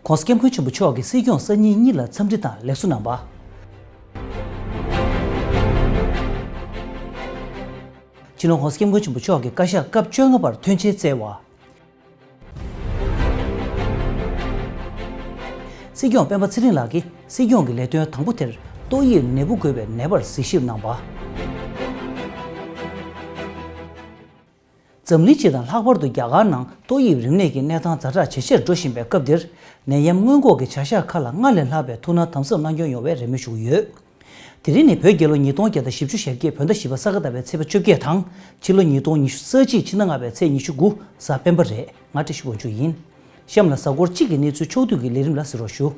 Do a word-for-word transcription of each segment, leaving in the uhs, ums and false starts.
༸གོང་ས་༸སྐྱབས་མགོན་ཆེན་པོ་མཆོག་གིས་སྲིད་སྐྱོང་གསར་རྙིང་གཉིས་ལ་འཚམས་འདྲི་དང་ལེགས་གསོ་གནང་བ། སྤྱི་ནོར་༸གོང་ས་༸སྐྱབས་མགོན་ཆེན་པོ་མཆོག་གི་བཀའ་ཤག་སྐབས་བཅོ་ལྔ་པར་ཐོན་འཕྱེ་སྩལ་བ། སྲིད་སྐྱོང་སྤེན་པ་ཚེ་རིང་ལགས་ཀྱིས་སྲིད་སྐྱོང་གི་ལས་དོན་དང་པོ་དེར་ཏོག་དབྱིབས་ནད་འབུ་འགོས་པའི་ནད་པར་གཟིགས་ཞིབ་གནང་བ། འཛམ་གླིང་སྤྱི་དང་ལྷག་པར་དུ་རྒྱ་གར་ནང་ཏོག་དབྱིབས་རིམས་ནད་ཀྱི་གནས་སྟངས་ཛ་དྲག་ཇེ་ཆེར་འགྲོ་བཞིན་པའི་སྐབས་འདིར། ནད་ཡམས་སྔོན་འགོག་གི་བྱ་གཞག་ཁག་ལ་སྔར་ལས་ལྷག་པའི་ཐུགས་སྣང་དམ་ཟབ་གནང་སྐྱོང་ཡོང་བའི་རེ་སྨོན་ཞུ་གི་ཡོད། དེ་རིང་ནི་བོད་རྒྱལ་ལོ་ཉིས་སྟོང་བརྒྱ་དང་བཞི་བཅུ་ཞེ་བརྒྱད་བོད་ཟླ་བཞི་པ་ས་ག་ཟླ་བའི་ཚེས་པ་བཅོ་བརྒྱད་དང་། ཕྱི་ལོ་ཉིས་སྟོང་ཉི་ཤུ་རྩ་གཅིག་ཕྱི་ཟླ་ལྔ་པའི་ཚེས་ཉི་ཤུ་དགུ་གཟའ་སྤེན་པ་རེད། ང་བཀྲ་ཤིས་དབང་ཕྱུག་ཡིན། གཤམ་ལ་གཟའ་འཁོར་གཅིག་གི་གནས་ཚུལ་ཕྱོགས་བསྡུས་ཀྱི་ལས་རིམ་ལ་གཟིགས་རོགས་ཞུ།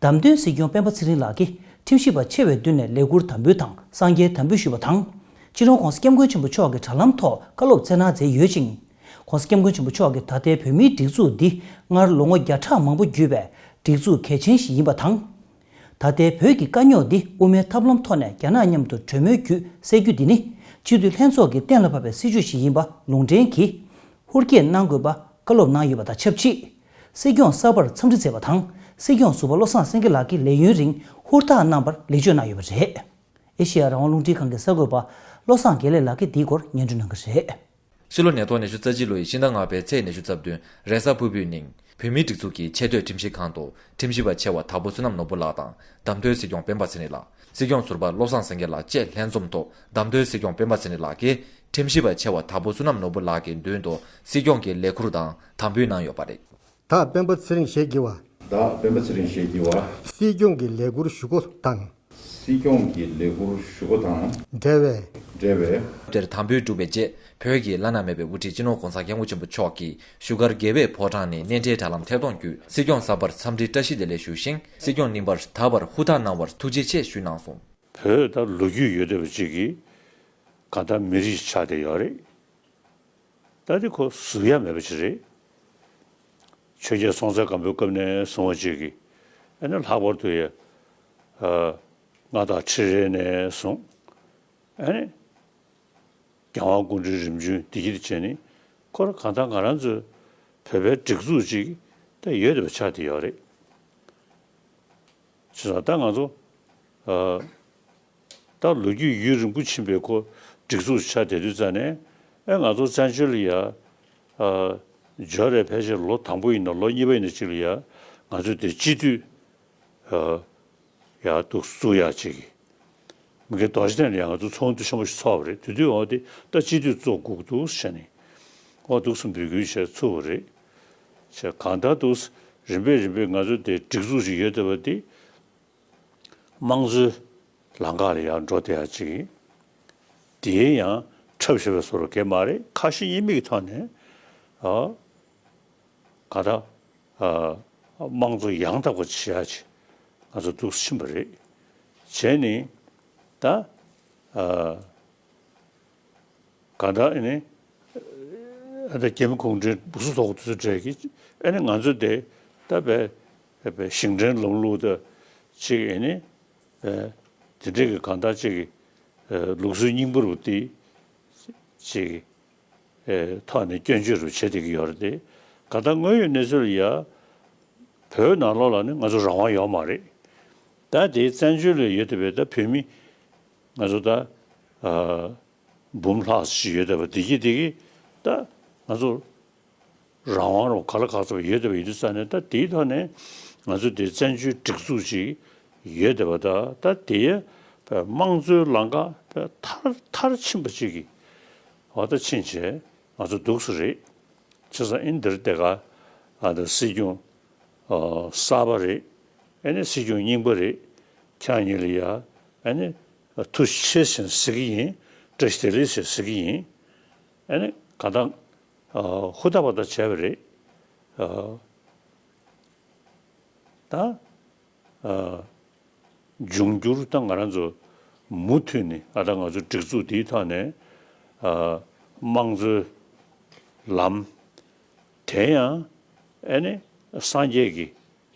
བདམས་ཐོན་སྲིད་སྐྱོང་སྤེན་པ་ཚེ་རིང་ལགས་ཀྱིས་ཁྲིམས་ཞིབ་པ་ཆེ་བའི་མདུན་ནས་ལས་ཁུར་དམ་འབུལ་དང་སངས་རྒྱས་དམ་འབུལ་ཞུས་པ་དང་། སྤྱི་ནོར་༸གོང་ས་༸སྐྱབས་མགོན་ཆེན་པོ་མཆོག་གི་དྲ་ལམ་ཐོག་བཀའ་སློབ་སྩལ་གནང་མཛད་ཡོད་ཅིང་། ༸གོང་ས་༸སྐྱབས་མགོན་ཆེན་པོ་མཆོག་གིས་ད་ལྟའི་བོད་མིའི་སྒྲིག་འཛུགས་འདི་སྔར་ལོ་ངོ་བརྒྱ་ཕྲག་མང་པོ་བརྒྱུད་པའི་སྒྲིག་འཛུགས་གལ་ཆེན་ཞིག་ཡིན་པ་དང་། ད་ལྟའི་བོད་ཀྱི་དཀའ་རྙོག་འདི་དབུ་མའི་ཐབས་ལམ་ཐོག་ནས་རྒྱ་ནག་མཉམ་དུ་གྲོས་མོལ་བརྒྱུད་སེལ་རྒྱུ་འདི་ནི་སྤྱི་འཐུས་ལྷན་ཚོགས་ཀྱིས་གཏན་ལ་ཕབ་པའི་སྲིད་བྱུས་ཤིག་ཡིན་པ་ལུང་འདྲེན་གྱིས་ཧུར་བསྐྱེད་གནང་དགོས་པ་བཀའ་སློབ་གནང་ཡོད་པ་དང་ཆབས་ཅིག་སྲིད་སྐྱོང་གསར་པར་འཚམས་འདྲི་མཛད་པ་དང་། སྲིད་སྐྱོང་ཟུར་པ་བློ་བཟང་སེང་གེ་ལགས་ཀྱིས་ལས་ཡུན་རིང་ཧུར་ཐག་གནང་བར་ལེགས་བཅོས་གནང་ཡོད་པ་རེད། ཨེ་ཤེ་ཡ་རང་དབང་རླུང་འཕྲིན་ཁང་གི་གསར་འགོད་པ་བློ་བཟང་དགེ་ལེགས་ལགས་ཀྱིས་འདིའི་སྐོར་སྙན་སྒྲོན་གནང་གི་རེད། ཕྱི་ལོ་ཉིས་སྟོང་ཉི་ཤུ་རྩ་གཅིག་ལོའི་ཕྱི་ཟླ་ལྔ་པའི་ཚེས་ཉི་ཤུ་རྩ་བདུན་རེས་གཟའ་ཕུར་བུའི་ཉིན། བོད་མིའི་སྒྲིག་འཛུགས་ཀྱི་ཆེས་མཐོའི་ཁྲིམས་ཞིབ་ཁང་དུ་ཁྲིམས་ཞིབ་པ་ཆེ་བ་དྭགས་པོ་བསོད་ནམས་ནོར་བུ་ལགས་དང་བདམས་ཐོན་སྲིད་སྐྱོང་སྤེན་པ་ཚེ་རིང་ལགས། སྲིད་སྐྱོང་ཟུར་པ་བློ་བཟང་སེང་གེ་ལགས་བཅས་ལྷན་འཛོམས་ཐོག་བདམས་ཐོན་སྲིད་སྐྱོང་སྤེན་པ་ཚེ་རིང་ལགས་ཀྱིས་ཁྲིམས་ཞིབ་པ་ཆེ་བ་དྭགས་པོ་བསོད་ནམས་ནོར་བུ་ལགས་ཀྱི་མདུན་དུ་སྲིད་སྐྱོང་གི་ལས་ཁུར་དང་དམ་འབུལ་གནང་ཡོད་པ་རེད། བདག་སྤེན་པ་ཚེ་རིང་ཞེས་བགྱི་བ། བདག་སྤེན་པ་ཚེ་རིང་ཞེས་བགྱི་བ། སྲིད་སྐྱོང་གི་ལས་ཁུར་ཞུ་སྒོ་དང་། སྲིད་སྐྱོང་གི་ལས་ཁུར་ཞུ་སྒོ་དང་། འབྲེལ་བའི། འབྲེལ་བའི། དེར་དམ་འབུལ་གྲུབ་པའི་རྗེས། བོད་ཀྱི་བླ་ན་མེད་པའི་དབུ་ཁྲིད་སྤྱི་ནོར་༸གོང་ས་༸སྐྱབས་མགོན་ཆེན་པོ་མཆོག་གིས་བཞུགས་སྒར་རྒྱལ་བའི་ཕོ་བྲང་ནས་མཉན་འབྲེལ་དྲ་ལམ་ཐད་གཏོང་བརྒྱུད་སྲིད་སྐྱོང་གསར་པར་འཚམས་འདྲིའི་བཀྲ་ཤིས་བདེ་ལེགས་ཞུས་ཤིང་། སྲིད་སྐྱོང་རྙིང་པར་ད་བར་ཧུར་ཐག་གནང་བར་ཐུགས་རྗེ་ཆེ་ཞུས་གནང་སོང་། བོད་ད་ལོ་རྒྱུས་ཡོད་བསྡད་པ་ཅིག་གིས་གང་ལྟར་མི་རིགས་ཆགས་བསྡད་ཡོད་རེད། ད་དེ་ཁོ་ཟུར་ཡ་མེད་པ་ཅིག་རེད། ཆོས་རྒྱལ་སྲོང་བཙན་སྒམ་པོའི་སྐབས་ནས་བཟུང་བ་ཅིག་གིས་ཨ་ནི་ལྷག་པར་དུ་ཡ་ཨ་མངའ་བདག་ཁྲི་རལ་ནས་བཟུང་ཨ་ནི་རྒྱལ་དབང་སྐུ་ཕྲེང་རིམ་བྱོན་འདི་གྱིས་བྱས་ནས་ཁོ་ར་གང་ལྟར་ང་རང་ཚོའི་བོད་པའི་སྒྲིག་འཛུགས་ཅིག་ད་ཡོད་བསྡད་པ་ཆགས་བསྡད་ཡོད་རེད། བྱས་ཙང་ད་ང་ཚོ་ཨ་ད་ལོ་རྒྱུས་ཡུན་རིང་པོ་ཕྱིན་པའི་ཁོ་སྒྲིག་འཛུགས་ཆགས་བསྡད་དུས་ཙང་ནས་ཨེ་ང་ཚོ་བཙན་བྱོལ་ལ་ཡ་ཨ་འབྱོར་རེ་ཕལ་ཆེར་ལོ་དང་པོ་ཡིན་ན་ལོ་གཉིས་པ་ཡིན་ན་ཅིག་ལ་ཡ་ང་ཚོ་དེ་སྤྱི་འཐུས་ཨ་ཡ་འདུག་བཙུགས་ཡ་ཅིག་མི་དགེ་རྡོ་རྗེ་གདན་ལ་ཡང་ང་ཚོ་ཚོགས་འདུ་ཆེན་པོ་ཞིག་ཚོགས་པ་རེད། དེ་དུས་འོ་དེ་ད་སྤྱི་འཐུས་བཙུགས་དགོས་འདུག་ཟེར་ནས་འོ་འདུག་སེ་འབོད་སྐུལ་བྱས་ཚུགས་པ་རེད། བྱས་གང་ལྟར་འདུག་རིམ་པས་རིམ་པས་ང་ཚོ་དེ་སྒྲིག་འཛུགས་ཤིག་ཡོད་བསྡད་པ་དེ་དམངས་གཙོའི་ལམ་ཁ་ལ་ཡང་འགྲོ་བསྡད་ཡ་ཅིག་ཡིན། དེའི་ཡང་འཁྲབ་བཞག་པའི་བཟོ་འདྲ་གང་ཡང་མ་རེད། ཁ་ཞེ་གཉིས་མེད་ཀྱི་ཐོག་ནས་ཨ། ག་ད་ཨ་དམངས་གཙོ་ཡང་དག་པ་བྱེད་ཡ་ཆེད་ང་ཚོ་འདུག་ཕྱིན་པ་རེད། བྱས་ནས་ད་ཨ་ག་ད་ཨ་ནི་ཨ་ད་རྒྱ་མི་གུང་ཁྲན་སྦུག་སུ་དོག་དུ་འདྲ་གི་ཨ་ནི་ང་ཚོ་དེ་ད་བས་བས་ཞིང་བྲན་ལམ་ལུགས་ད་ཅིག་ཨ་ནི་བས་དེ་འདྲ་གི་གང་ལྟར་ཅིག་ལུགས་སྲོལ་རྙིང་པ་རུ་དེ་ཅིག་ཐོག་ནས་སྐྱོན་བརྗོད་རུ་བྱེད་བསྡད་ཀྱི་ཡོད་རེད་དེ། གང་ལྟར་དངོས་ཡོད་གནས་ཚུལ་ལ་ཡ་བོད་ནང་ལོགས་ལ་ནི་ང་ཚོ་རང་དབང་ཡོད་མ་རེད། ད་དེའི་བཙན་བྱོལ་ལ་ཡོད་བསྡད་པའི་ད་བོད་མི་ང་ཚོ་ད་འབུམ་ལྷག་ཅིག་ཡོད་བསྡད་པ་དེ་གྱིས་དེ་གིས་ད་ང་ཚོ་རང་དབང་རུ་ག་ལ་ག་ཚོད་ཡོད་བསྡད་པ་ཡིན་དུས་ཙང་ནས་ད་དེའི་ཐོག་ནས་ང་ཚོ་དེ་བཙན་བྱོལ་སྒྲིག་འཛུགས་ཅིག་ཡོད་བསྡད་པ་ད་ད་དེའི་དམངས་གཙོའི་ལམ་ཁ་མཐར་མཐར་ཕྱིན་པ་ཅིག་གི་འོ་ད་ཕྱིན་བྱས་ང་ཚོ་འདུག་སེ་རེད། བྱས་ཙང་ཨིན་འདིར་དེ་ག་ཨ་ད་སྲིད་སྐྱོང་ཨ་གསར་པ་རེད། ཨ་ནི་སྲིད་སྐྱོང་རྙིང་པ་རེད། ཁྱེད་གཉིས་ལ་ཡ་ཨ་ནི་ཐུགས་རྗེ་ཆེ་ཞེས་ཟེར་གྱི་ཡིན། བཀྲ་ཤིས་བདེ་ལེགས་ཞེས་ཟེར་གྱི་ཡིན། ཨ་ནི་ག་ད་ཨ་ཧུར་ཐག་པ་ད་བྱས་པ་རེད། ཨ་ད་ཨ་འབྱུང་འགྱུར་ད་ང་རང་ཚོ་མུ་མཐུད་ནས་ཨ་ད་ང་ཚོ་སྒྲིག་འཛུགས་འདིའི་ཐོག་ནས་ཨ་དམངས་གཙོའི་ལམ་དེ་ཡང་ ཨེ་ནི་སངས་རྒྱས་ཀྱི་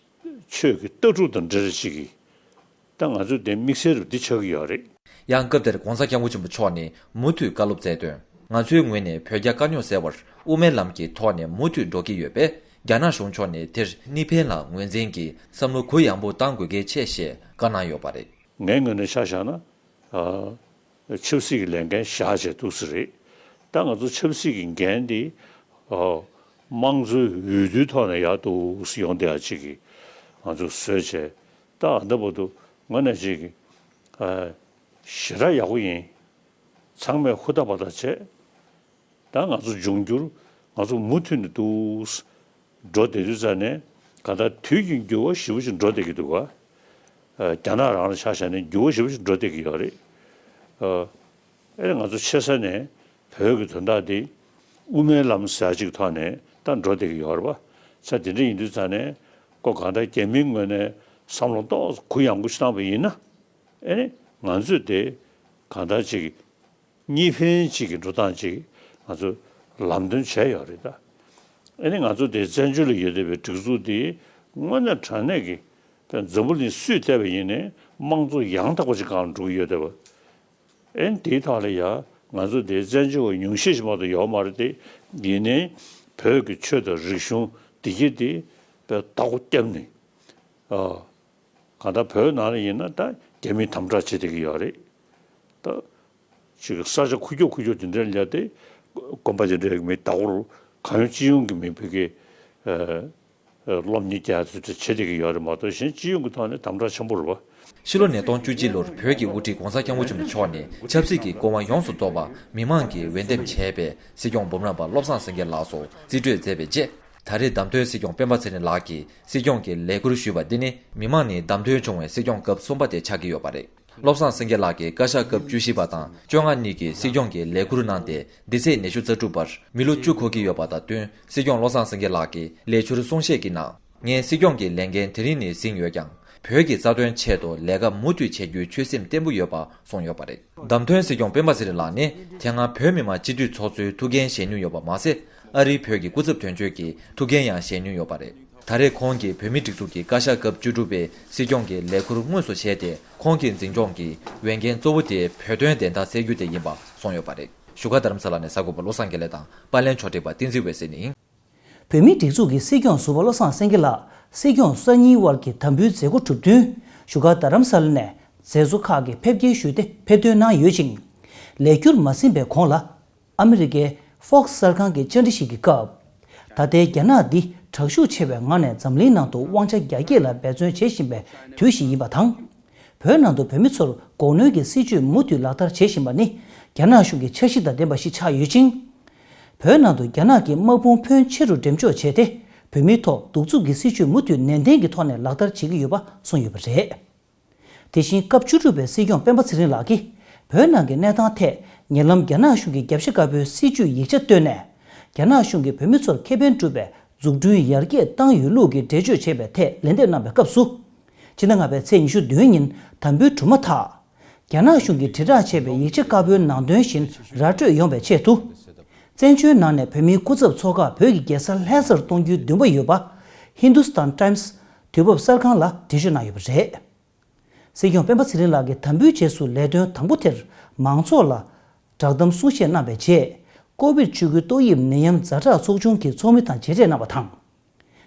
ཆོས་ཀྱི་ལྟ་གྲུབ་དང་འབྲེལ་བ་ཅིག་གིས། ད་ང་ཚོ་དེ་དམིགས་བསལ་རུ་འདི་ཆགས་ཀྱི་ཡོད་རེད། ཡང་སྐབས་དེར་༧གོང་ས་༧སྐྱབས་མགོན་ཆེན་པོ་མཆོག་ནས་མུ་མཐུད་བཀའ་སློབ་སྩལ་དོན། ང་ཚོའི་ངོས་ནས་བོད་རྒྱ་དཀའ་རྙོག་སེལ་བར་དབུ་མའི་ལམ་གྱི་ཐོག་ནས་མུ་མཐུད་འགྲོ་གི་ཡོད་པས། རྒྱ་ནག་གཞུང་ཕྱོགས་ནས་དེར་གཉིས་ཕན་ལ་ངོས་འཛིན་གྱིས་བསམ་བློ་གུ་ཡངས་པོ་གཏང་དགོས་གལ་ཆེ་ཞེས་བཀའ་གནང་ཡོད་པ་རེད། ངའི་ངོས་ནས་ཆ་བཞག་ན། ཨ། ཆབ་སྲིད་ཀྱི་ལས་འགན་བཞག་བྱས་འདུག་སེ་རེད། ད་ང་ཚོ་ཆབ་སྲིད་ཀྱི་འགན་འདི། ཨ། དམངས་གཙོའི་འོས་བསྡུའི་ཐོག་ནས་ཡར་འདུག་སེ་ཡོང་བསྡད་ཡ་ཅིག་གིས་ང་ཚོ་བཟོས་བྱས། ད་ཨ་ད་བར་དུ་ངོས་ནས་ཅིག་གིས། ཨ། ཞེ་དྲག་ཡག་པོ་ཡིན། ཚང་མས་ཧུར་ཐག་འབད་ཐག་བྱས། ད་ང་ཚོ་འབྱུང་འགྱུར་ང་ཚོ་མུ་མཐུད་ནས་འདུག་སེ་འགྲོ་བསྡད་དུས་ཙ་ནས། གང་ལྟར་དུས་ཀྱི་འགྱུར་བ་ཞེ་པོ་ཅིག་འགྲོ་བསྡད་ཀྱི་འདུག་ག་ཨ། རྒྱ་ནག་རང་ལ་ཆ་བཞག་ན་འགྱུར་བ་ཞེ་པོ་ཅིག་འགྲོ་བསྡད་ཀྱི་ཡོད་རེད། ཨ། ཨེ་ང་ཚོ་ཆེ་ས་ནས་བོད་ཀྱི་དོན་དག་འདི་དབུ་མའི་ལམ་ཟེར་ཡ་ཅིག་ཐོག་ནས་ད་འགྲོ་བསྡད་ཀྱི་ཡོད་རེད་པ། ས་དེ་འདྲ་ཡིན་དུས་ཙ་ནས་ཁོ་གང་ལྟར་རྒྱ་མིའི་ངོས་ནས་བསམ་བློ་ཏོག་ཙམ་གུ་ཡངས་པོ་ཞིག་བཏང་པ་ཡིན་ན། ཨེ་ནི་ང་ཚོས་དེ་གང་ལྟར་ཅིག་གཉིས་ཕན་གཅིག་གི་འགྲོ་སྟངས་ཅིག་ང་ཚོ་ལམ་སྟོན་བྱས་ཡོད་རེད་ད། ཨ་ནི་ང་ཚོ་དེ་བཙན་བྱོལ་ལ་ཡོད་བསྡད་པའི་སྒྲིག་འཛུགས་འདི་དངོས་གནས་དྲང་གནས་ཀྱི། ད་འཛམ་བུ་གླིང་སུས་བལྟས་པ་ཡིན་ནའི་དམངས་གཙོ་ཡང་དག་པ་ཅིག་སྒང་ལ་འགྲོ་གི་ཡོད་བསྡད་པ། ཨ་ནི་དེའི་ཐོག་ལ་ཡ་ང་ཚོ་དེ་བཙན་བྱོལ་བ་ཉུང་ཤས་ཤིག་མ་གཏོགས་ཡོད་མ་རེད་དེ། ཡིན་ནའི་བོད་ཀྱི་ཆོས་དང་རིག་གཞུང་བདེ་སྐྱིད་དེ་བདག་པོ་བརྒྱབ་ནས། ཨ། གང་ལྟར་བོད་ནང་ལ་ཡིན་ན་ད་རྒྱ་མིས་དམ་དྲག་བྱེད་བསྡད་ཀྱི་ཡོད་རེད། ད་ཅིག་ས་ཆ་ཁུག་ཀྱོག་ཁུག་ཀྱོག་དེ་འདྲ་ལ་དེ་དགོན་པ་དེ་འདྲའི་མི་ལྟ་བུར་གང་ཡོང་ཅི་ཡོང་གི་མི་བོད་ཀྱི། ཨ། སློབ་གཉེར་རྒྱག་ཚུལ་དེ་བྱེད་བསྡད་ཀྱི་ཡོད་རེད་མ་གཏོགས་གཞན་སྤྱི་ཡོངས་ཀྱི་ཐོག་ནས་དམ་དྲག་ཆེན་པོ་རེད་པ། ཕྱི་ལོ་ཉིས་སྟོང་བཅུ་གཅིག་ལོར་བོད་ཀྱི་དབུ་ཁྲིད་༧གོང་ས་༧སྐྱབས་མགོན་ཆེན་པོ་མཆོག་ནས་ཆབ་སྲིད་ཀྱི་སྐུ་དབང་ཡོངས་སུ་རྫོགས་པ་མི་མང་གིས་འོས་འདེམས་བྱས་པའི་སྲིད་སྐྱོང་འབུམ་རམས་པ་བློ་བཟང་སེང་གེ་ལགས་སུ་རྩིས་སྤྲོད་མཛད་པའི་རྗེས། ད་རེས་བདམས་ཐོན་སྲིད་སྐྱོང་སྤེན་པ་ཚེ་རིང་ལགས་ཀྱིས་སྲིད་སྐྱོང་གི་ལས་འཁུར་ཞུས་པ་འདི་ནི་མི་མང་ནས་བདམས་ཐོན་བྱུང་བའི་སྲིད་སྐྱོང་སྐབས་གསུམ་པ་དེ་ཆགས་ཀྱི་ཡོད་པ་རེད། བློ་བཟང་སེང་གེ་ལགས་ཀྱིས་བཀའ་ཤག་སྐབས་བཅུ་བཞི་པ་དང་བཅོ་ལྔ་གཉིས་ཀྱི་སྲིད་སྐྱོང་གི་ལས་འཁུར་གནང་སྟེ། འདི་ཚེས་ཉི་ཤུ་རྩ་དྲུག་བར་མི་ལོ་བཅུ་འཁོར་གྱི་ཡོད་པ་དང་བསྟུན། སྲིད་སྐྱོང་བློ་བཟང་སེང་གེ་ལགས་ཀྱིས་ལས་འཁྱུར་གསུང་བཤད་ཀྱི་ནང་། ངས་སྲིད་སྐྱོང་གི་ལས་འགན་དེ་རིང་ནས་ཟིན་ཡོད་ཀྱང་། བོད་ཀྱི་རྩ་དོན་ཆེད་དུ་ལས་ཀ་མུ་མཐུད་བྱེད་རྒྱུའི་ཆོད་སེམས་བརྟན་པོ་ཡོད་པ་གསུངས་ཡོད་པ་རེད། བདམས་ཐོན་སྲིད་སྐྱོང་སྤེན་པ་ཚེ་རིང་ལགས་ནི་དེ་སྔ་བོད་མི་མང་སྤྱི་འཐུས་ཚོགས་གཙོའི་ཐུགས་འགན་བཞེས་མྱོང་ཡོད་པ་མ་ཟད། ཨ་རིའི་བོད་ཀྱི་སྐུ་ཚབ་དོན་གཅོད་ཀྱི་ཐུགས་འགན་ཡང་བཞེས་མྱོང་ཡོད་པ་རེད། ད་རེས་ཁོང་གིས་བོད་མིའི་སྒྲིག་འཛུགས་ཀྱི་བཀའ་ཤག་སྐབས་བཅུ་དྲུག་པའི་སྲིད་སྐྱོང་གི་ལས་འཁུར་དངོས་སུ་བཞེས་ཏེ། ཁོང་གི་འཛིན་སྐྱོང་གི་འོས་འགན་གཙོ་བོ་དེ་བོད་དོན་བདེན་མཐའ་གསལ་རྒྱུ་དེ་ཡིན་པ་གསུངས་ཡོད་པ་རེད། བཞུགས་སྒར་རྡ་རམ་ས་ལ་ནས་གསར་འགོད་པ་བློ་བཟང་དགེ་ལེགས་དང་པར་ལེན་ཕྱོགས་སྒྲིག་པ་བསྟན་འཛིན་འོད་ཟེར་ནས་ཡིན། བོད་མིའི་སྒྲིག་འཛུགས་ཀྱི་སྲིད་སྐྱོང་ཟུར་པ་བློ་བཟང་སེང་གེ་ལགས་སྲིད་སྐྱོང་གསར་རྙིང་དབར་གྱི་དམ་འབུལ་མཛད་སྒོ་གྲུབ་བསྟུན། བཞུགས་སྒར་རྡ་རམ་ས་ལ་ནས་མཛད་གཙོ་ཁག་གིས་ཕེབས་སྐྱེལ་ཞུས་ཏེ་ཕེབས་ཐོན་གནང་ཡོད་ཅིང་། ལས་འཁྱུར་མ་ཟིན་པའི་གོང་ལ། ཨ་མི་རི་ཀའི་Fox གསར་ཁང་གི་བཅར་འདྲི་ཞིག་གི་སྐབས། ད་ལྟའི་རྒྱ་ནག་འདི་དྲག་ཤུགས་ཆེ་བའི་ངང་ནས་འཛམ་གླིང་ནང་དུ་དབང་ཆ་རྒྱ་སྐྱེད་ལ་འབད་བརྩོན་བྱེད་བཞིན་པའི་དུས་ཤིག་ཡིན་པ་དང་། བོད་ནང་དུ་བོད་མི་ཚོར་མགོ་གནོན་གྱི་སྲིད་བྱུས་མུ་མཐུད་ལག་བསྟར་བྱེད་བཞིན་པ་ནི། རྒྱ་ནག་གཞུང་གི་འཆར་གཞི་དང་ལྡན་པ་ཞིག་ཆགས་ཡོད་ཅིང་། བོད་ནང་དུ་རྒྱ་ནག་གི་དམག་དཔུང་ཕོན་ཆེ་རུ་འགྲེམས་འཇོག་བྱས་ཏེ། བོད་མིའི་ཐོག་གདུག་རྩུབ་ཀྱི་སྲིད་བྱུས་མུ་མཐུད་ནན་ཏན་གྱི་ཐོག་ནས་ལག་བསྟར་བྱེད་ཀྱི་ཡོད་པ་གསུངས་ཡོད་པ་རེད། དེ་བཞིན་སྐབས་བཅུ་དྲུག་པའི་སྲིད་སྐྱོང་སྤེན་པ་ཚེ་རིང་ལགས་ཀྱིས། བོད་ནང་གི་གནས་སྟངས་ཐད་ཉེ་ལམ་རྒྱ་ནག་གཞུང་གི་རྒྱབ་ཤ་དཀར་པོའི་སྲིད་བྱུས་ཡིག་ཆ་བཏོན་ནས། རྒྱ་ནག་གཞུང་གིས་བོད་མི་ཚོར་ཁེ་ཕན་སྒྲུབ་པའི་འཛུགས་སྐྲུན་ཡར་རྒྱས་བཏང་ཡོད་ལུགས་ཀྱི་འགྲེལ་བརྗོད་བྱས་པའི་ཐད་ལན་འདེབས་གནང་བའི་སྐབས་སུ། ཕྱི་ཟླ་ལྔ་པའི་ཚེས་ཉི་ཤུ་བདུན་ཉིན་དམ་འབུལ་གྲུབ་མ་ཐག་རྒྱ་ནག་གཞུང་གིས་དྲིལ་བསྒྲགས་བྱས་པའི་ཡིག་ཆ་དཀར་པོའི་ནང་དོན་བཞིན་ར་སྤྲོད་ཡོང་བའི་ཆེད་དུ། བཙན་བྱོལ་ནང་ནས་བོད་མིའི་སྐུ་ཚབ་ཚོགས་ཁག་བོད་ཀྱི་རྒྱལ་ས་ལྷ་སར་གཏོང་རྒྱུའི་འདུན་པ་ཡོད་པ། Hindustan Times དུས་བབ་གསར་ཁང་ལ་འགྲེལ་བརྗོད་གནང་ཡོད་པ་རེད། སྲིད་སྐྱོང་སྤེན་པ་ཚེ་རིང་ལགས་ཀྱིས་དམ་འབུལ་རྗེས་སུ་ལས་དོན་དང་པོ་དེར་མང་ཚོགས་ལ་བསྒྲགས་གཏམ་གསུང་བཤད་གནང་བའི་རྗེས། ཀོ་བིད་བཅུ་དགུ་ཏོག་དབྱིབས་ནད་ཡམས་ཛ་དྲག་ཚོགས་ཆུང་གི་ཚོགས་མི་དང་མཇལ་འཕྲད་གནང་བ་དང་།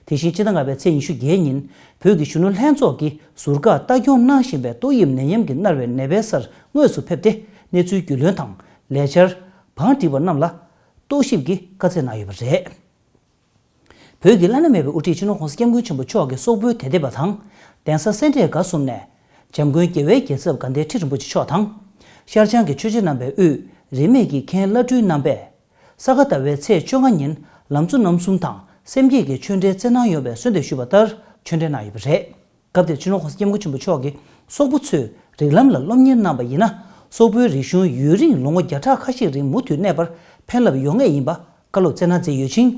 དེ་བཞིན་སྤྱི་ཟླ་ལྔ་པའི་ཚེས་ཉི་ཤུ་བརྒྱད་ཉིན་བོད་ཀྱི་གཞོན་ནུ་ལྷན་ཚོགས་ཀྱིས་ཟུར་བཀག་ལྟ་སྐྱོང་གནང་བཞིན་པའི་ཏོག་དབྱིབས་ནད་ཡམས་ཀྱིས་མནར་བའི་ནད་པའི་སར་དངོས་སུ་ཕེབས་ཏེ་གནས་ཚུལ་རྒྱུས་ལོན་དང་ལས་འཆར་བང་སྒྲིག་པ་རྣམས་ལ་རྟོག་ཞིབ་ཀྱིས་བཀའ་སྩལ་གནང་ཡོད་པ་རེད། བོད་ཀྱི་བླ་ན་མེད་པའི་དབུ་ཁྲིད་སྤྱི་ནོར་༧གོང་ས་༧སྐྱབས་མགོན་ཆེན་པོ་མཆོག་གིས་སོག་པོའི་དད་ལྡན་པ་དང་གདན་ས་སེ་འབྲས་དགའ་གསུམ་ནས་འཇམ་མགོན་རྒྱལ་བའི་རྒྱལ་ཚབ་དགའ་ལྡན་ཁྲི་རིན་པོ་ཆེ་མཆོག་དང་། ཤར་བྱང་གི་ཆོས་རྗེ་རྣམ་པའི་དབུས་རིས་མེད་ཀྱི་མཁན་བླ་སྤྲུལ་རྣམ་པས་ས་ག་ཟླ་བའི་ཚེས་བཅོ་ལྔ་ཉིན་ལམ་གཙོ་རྣམ་གསུམ་དང་སེམས་བསྐྱེད་ཀྱི་ཆོས་འབྲེལ་སྩལ་གནང་ཡོང་བའི་གསོལ་འདེབས་ཞུས་པ་ལྟར་ཆོས་འབྲེལ་གནང་ཡོད་པ་རེད། སྐབས་དེར་སྤྱི་ནོར་༧གོང་ས་༧སྐྱབས་མགོན་ཆེན་པོ་མཆོག་གིས་སོག་པོ་ཚོས་རིགས་ལམ་ལ་སློབ་གཉེར་གནང་བ་ཡིན་ན། སོག་པོའི་རིག་གཞུང་ཡུན་རིང་ལོ་ངོ་བརྒྱ་ཕྲག་ཁ་ཤས་རིང་མུ་མཐུད་གནས་པར་ཕན་རླབས་ཡོང་ངེས་ཡིན་པ་བཀའ་སློབ་སྩལ་གནང་མཛད་ཡོད་ཅིང་།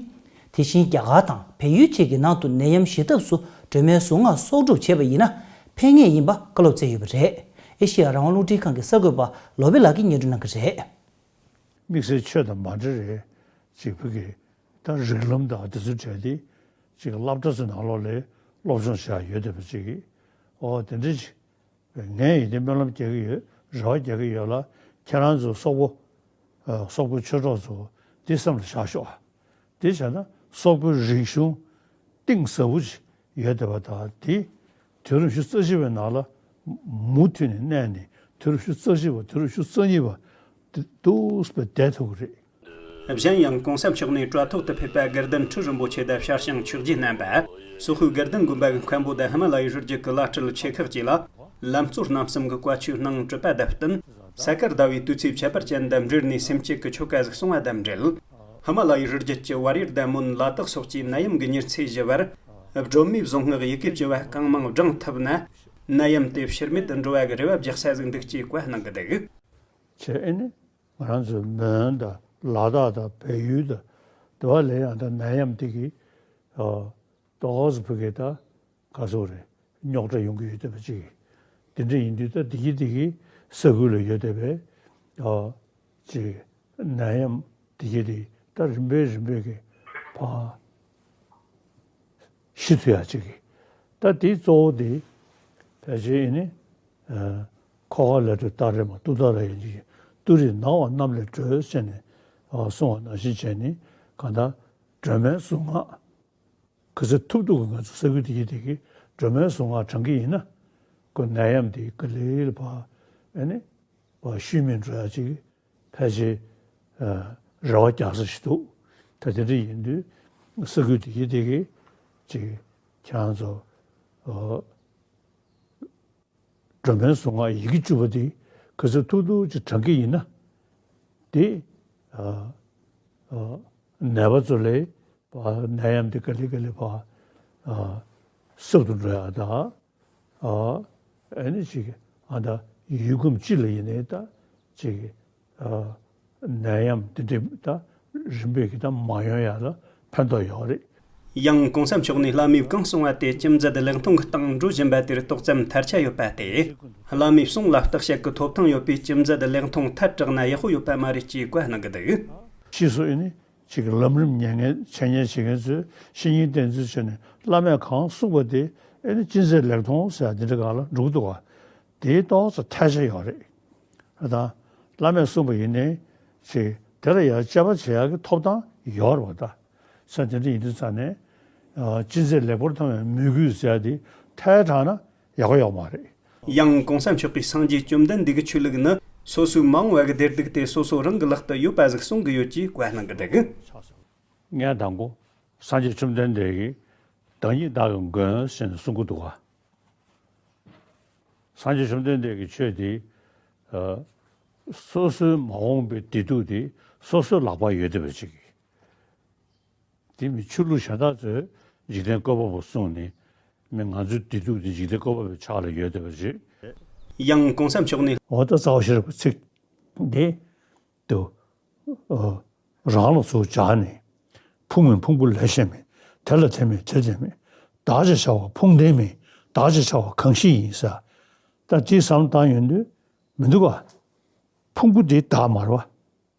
དེ་བཞིན་རྒྱ་གར་དང་བལ་ཡུལ་བཅས་ཀྱི་ནང་དུ་ནད་ཡམས་ཞི་ཐབས་སུ་སྒྲོལ་མའི་གཟུངས་སྔགས་གསོག་སྒྲུབ་བྱས་པ་ཡིན་ན་ཕན་ངེས་ཡིན་པ་བཀའ་སློབ་སྩལ་ཡོད་པ་རེད། ཨེ་ཤེ་ཡ་རང་དབང་རླུང་འཕྲིན་ཁང་གི་གསར་འགོད་པ་ལོ་པེ་ལགས་ཀྱིས་སྙན་སྒྲོན་གནང་གི་རེད། དམིགས་བསལ་ཆོས་དང་མ་འབྲེལ་རེད། ཅིག་བོད་ཀྱི་ད་རིགས་ལམ་དང་དེ་ཚོ་འབྲེལ་ཏེ་ ཅིག་སློབ་གྲྭ་ཚོའི་ནང་ལོགས་ལ་སློབ་སྦྱོང་བྱེད་ཡ་ཡོད་བསྡད་པ་ཅིག་གིས། ཨོ་དེ་འདྲ་ཅིག་ངས་ཡིན་དེ་སྨོན་ལམ་རྒྱག་གི་ཡོད། རེ་བ་རྒྱག་གི་ཡོད་ལ། ཁྱེད་རང་ཚོ་སོག་པོ། ཨ། སོག་པོའི་ཆོས་གྲོགས་ཚོ་འདི་སེམས་ལ་བཞག་ཤོག། ཨ། འདི་བྱས་ན་སོག་པོའི་རིག་གཞུང་གཏིང་ཟབ་པོ་ཅིག་ཡོད་བསྡད་པ་དང་། འདི་དུས་རབས་ཉི་ཤུ་རྩ་གཅིག་པའི་ནང་ལ་མུ་མཐུད་ནས་གནས་ནས། དུས་རབས་ཉི་ཤུ་རྩ་གཅིག་པ། དུས་རབས་ཉི་ཤུ་རྩ་གཉིས་པ་འདི་འདུག་སེ་བསྡད་ཐུབ་ཀྱི་རེད། གཞན་ཡང་གོང་ས་མཆོག་ནས་དྲ་ཐོག་ཏུ་ཕེབས་པ་དགེ་ལྡན་ཁྲི་རིན་པོ་ཆེ་དང་ཤར་བྱང་ཆོས་རྗེ་རྣམ་པ། སོག་པོའི་དགེ་ལྡན་དགོན་པ་གི་མཁན་པོ་དང་ཧི་མ་ལ་ཡའི་རི་རྒྱུད་ཀྱི་བླ་སྤྲུལ་ཆེ་ཁག་ཅིག་ལ་ལམ་གཙོ་རྣམ་གསུམ་གྱི་བཀའ་ཆོས་གནང་གྲུབ་པ་དང་བསྟུན། ས་ག་ཟླ་བའི་དུས་ཚེས་ཁྱད་པར་ཅན་དང་འབྲེལ་ནས་སེམས་བསྐྱེད་ཀྱི་ཆོ་ག་ཟིག་གསུངས་པ་དང་འབྲེལ། ཧི་མ་ལ་ཡའི་རི་རྒྱུད་ཀྱི་བར་ཡུལ་དང་མོན་ལ་དྭགས་སོགས་ཀྱི་ནད་ཡམས་ཀྱི་ཉེར་འཚེ་ཞི་བར་སྒྲོན་མེའི་གཟུངས་སྔགས་ཡི་གེ་བཅུ་པ་གང་མང་བགྲང་ཐུབ་ན། ནད་ཡམས་དེ་ཕྱིར་མེད་དུ་འགྲོ་བ་གི་རེ་བ་རྒྱག་ས་ཟིག་འདུག་ཅེས་བཀའ་གནང་གི་འདུག། ཅེས་ཨེ་ནི། ང་རང་ཚོའི་མོན་དང་ལ་དྭགས་དང་བལ་ཡུལ་དང་དེ་བ་ལས་ཡང་ད་ནད་ཡམས་དེ་གིས། ཨ། ཏོག་ཙམ་ཕ་གི་ད་ག་ཚོད་རེད། རྙོག་དྲ་ཡོང་གི་ཡོད་བསྡད་པ་ཅིག། དེ་འདྲ་ཡིན་དུས་ད་དེ་གི་དེ་གི་ས་ཁུལ་ལ་ཡོད་བསྡད་པའི། ཨ། ཅིག་ནད་ཡམས་དེ་གི་དེ་ད་རིམ་པས་རིམ་པས་ཀྱི་ཕར་ཞི་ཐུབ་ཡ་ཅིག་གི། ད་དེ་གཙོ་བོ་དེ་ཕལ་ཆེར་ཨེ་ནི། ཨ། ཁོ་ག་ལས་གྲོལ་ཏཱ་རེ་མ་ཏུཏྟཱ་ར་ཡིན་གྱི། ཏུ་རེས་ནང་བ་རྣམས་ལས་གྲོལ་ཟེར་ནས། ཨ། གསུངས་པ་ནང་བཞིན་བྱས་ནས། གང་ལྟར་སྒྲོལ་མའི་གཟུངས་སྔགས་ག་ཚོད་ཐུབ་ཐུབ་ཀྱི་ང་ཚོ་ས་ཁུལ་དེ་གི་དེ་གི་སྒྲོལ་མའི་གཟུངས་སྔགས་བགྲང་གི་ཡིན་ན། ཁོ་ནད་ཡམས་དེ་ག་ལེ་ལ་ཕར་ཨེ་ནི་ཕར་ཤུལ་མེད་འགྲོ་ཡ་ཅིག་ཕལ་ཆེར། ཨ། རེ་བ་རྒྱག་ས་ཞིག་འདུག། ད་དེ་འདྲ་ཡིན་དུས་ས་ཁུལ་དེ་གི་དེ་གི་ཅིག་ཁྱེད་རང་ཚོ། ཨ། སྒྲོལ་མའི་གཟུངས་སྔགས་ཡི་གེ་བཅུ་པ་འདི་ག་ཚོད་ཐུབ་ཐུབ་ཅིག་བགྲང་གི་ཡིན་ན། དེ། ཨ། ཨ། ནད་པ་ཚོ་ལ་ཕར་ནད་ཡམས་འདི་ག་ལེ་ག་ལེ་ཕར། ཨ། སྲབ་ཏུ་འགྲོ་ཡག་དང་། ཨ། ཨེ་ནི་ཅིག་ཨ་ད་ཡུལ་ཁམས་སྤྱི་ལ་ཡིན་ནའི་ད་ཅིག། ཨ། ནད་ཡམས་དེ་འདྲ་ད་རིམ་པས་ཀྱི་ད་མ་ཡོང་ཡ་ལ་ཕན་ཐོགས་ཡོད་རེད། ཡང་གོང་ས་མཆོག་ནས་བླ་མས་གང་གསུངས་པ་དེ་ཅི་མཛད་ལེགས་མཐོང་གི་སྟེང་འགྲོ་བཞིན་པ་དེར་ཏོག་ཙམ་ཐལ་ཆ་ཡོད་པ་སྟེ། བླ་མའི་གསུང་ལ་བརྟག་དཔྱད་ཀྱི་ཐོབ་ཐང་ཡོད་པས་ཅི་མཛད་ལེགས་མཐོང་ཐལ་དྲགས་ན་ཡག་པོ་ཡོད་པ་མ་རེད་ཅེས་བཀའ་གནང་གི་འདུག། ཕྱིས་སུ་ཨེ་ནི་ཅིག་ལམ་རིམ་ཉན་མཁན། འཆད་ཉན་བྱེད་མཁན་ཚོས། བཤེས་གཉེན་བསྟེན་ཚུལ་བྱས་ནས་བླ་མས་གང་གསུངས་པ་དེ་ཨེ་ནི་ཅི་མཛད་ལེགས་མཐོང་ཟེར་ཡ་དེ་འདྲ་སྒང་ལ་འགྲོ་གི་འདུག་ག། དེའི་ཏོག་ཙམ་ཐལ་ཆ་ཡོད་རེད། ད་བླ་མས་གསུངས་པ་ཡིན་ནའི་ཅིག་དེ་ལ་ཡང་དཔྱད་པ་བྱེད་ཡག་གི་ཐོབ་ཐང་ཡོད་རེད་པ། ད་ས་དེ་འདྲ་ཡིན་དུས་ཙང་ནས། ཨ། ཅི་མཛད་ལེགས་པར་མཐོང་བའི་མོས་གུས་ཟེར་ཡ་དེ་ཐལ་དྲགས་ན་ཡག་པོ་ཡོད་མ་རེད། ཡང་གོང་ས་མཆོག་གིས་སངས་རྒྱས་བཅོམ་ལྡན་འདས་ཀྱི་ཆོས་ལུགས་ནི་སོ་སོའི་མ་འོངས་པ་གི་བདེ་སྡུག་དེ་སོ་སོ་རང་གི་ལག་ཏུ་ཡོད་པ་ཟིག་གསུང་གི་ཡོད་ཅེས་བཀའ་གནང་གི་འདུག། ངས་དང་པོ་སངས་རྒྱས་བཅོམ་ལྡན་འདས་ཀྱིས་བདག་ཉིད་བདག་གི་མགོན་ཟེར་ནས་གསུང་གི་འདུག་ག། སངས་རྒྱས་བཅོམ་ལྡན་འདས་ཀྱི་ཆོས་དེ། ཨ། སོ་སོའི་མ་འོངས་པའི་བདེ་སྡུག་དེ་སོ་སོའི་ལག་པར་ཡོད་བསྡད་པ་ཅིག། དེ་མིན་ཆོས་ལུགས་གཞན་དག་ཚོས་འཇིག་རྟེན་བཀོད་པ་པོ་གསུངས་ནས། མི་ང་ཚོའི་བདེ་སྡུག་དེ་འཇིག་རྟེན་བཀོད་པ་པོའི་ཕྱག་ལ་ཡོད་བསྡད་པ་ཅིག། ཡང་གོང་ས་མཆོག་ནས། འོ་ད་རྩ་བ་ཤེས་རབ་ཀྱི་ཚིག་འདི་དུ། ཨ། རང་ལ་ཚུར་སྦྱར་ནས། ཕུང་མིན་ཕུང་པོ་ལས་གཞན་མིན། དེ་ལ་དེ་མེད་དེར་དེ་མེད། བདག་ཅེས་བྱ་བ་ཕུང་ལྡན་མིན། བདག་ཅེས་བྱ་བ་གང་ཞིག་ཡིན་ཟེར། ད་དེའི་བསམ་བློ་བཏང་ཡོང་དུས་མི་འདུག་ག། ཕུང་པོ་དེ་བདག་མ་རེད་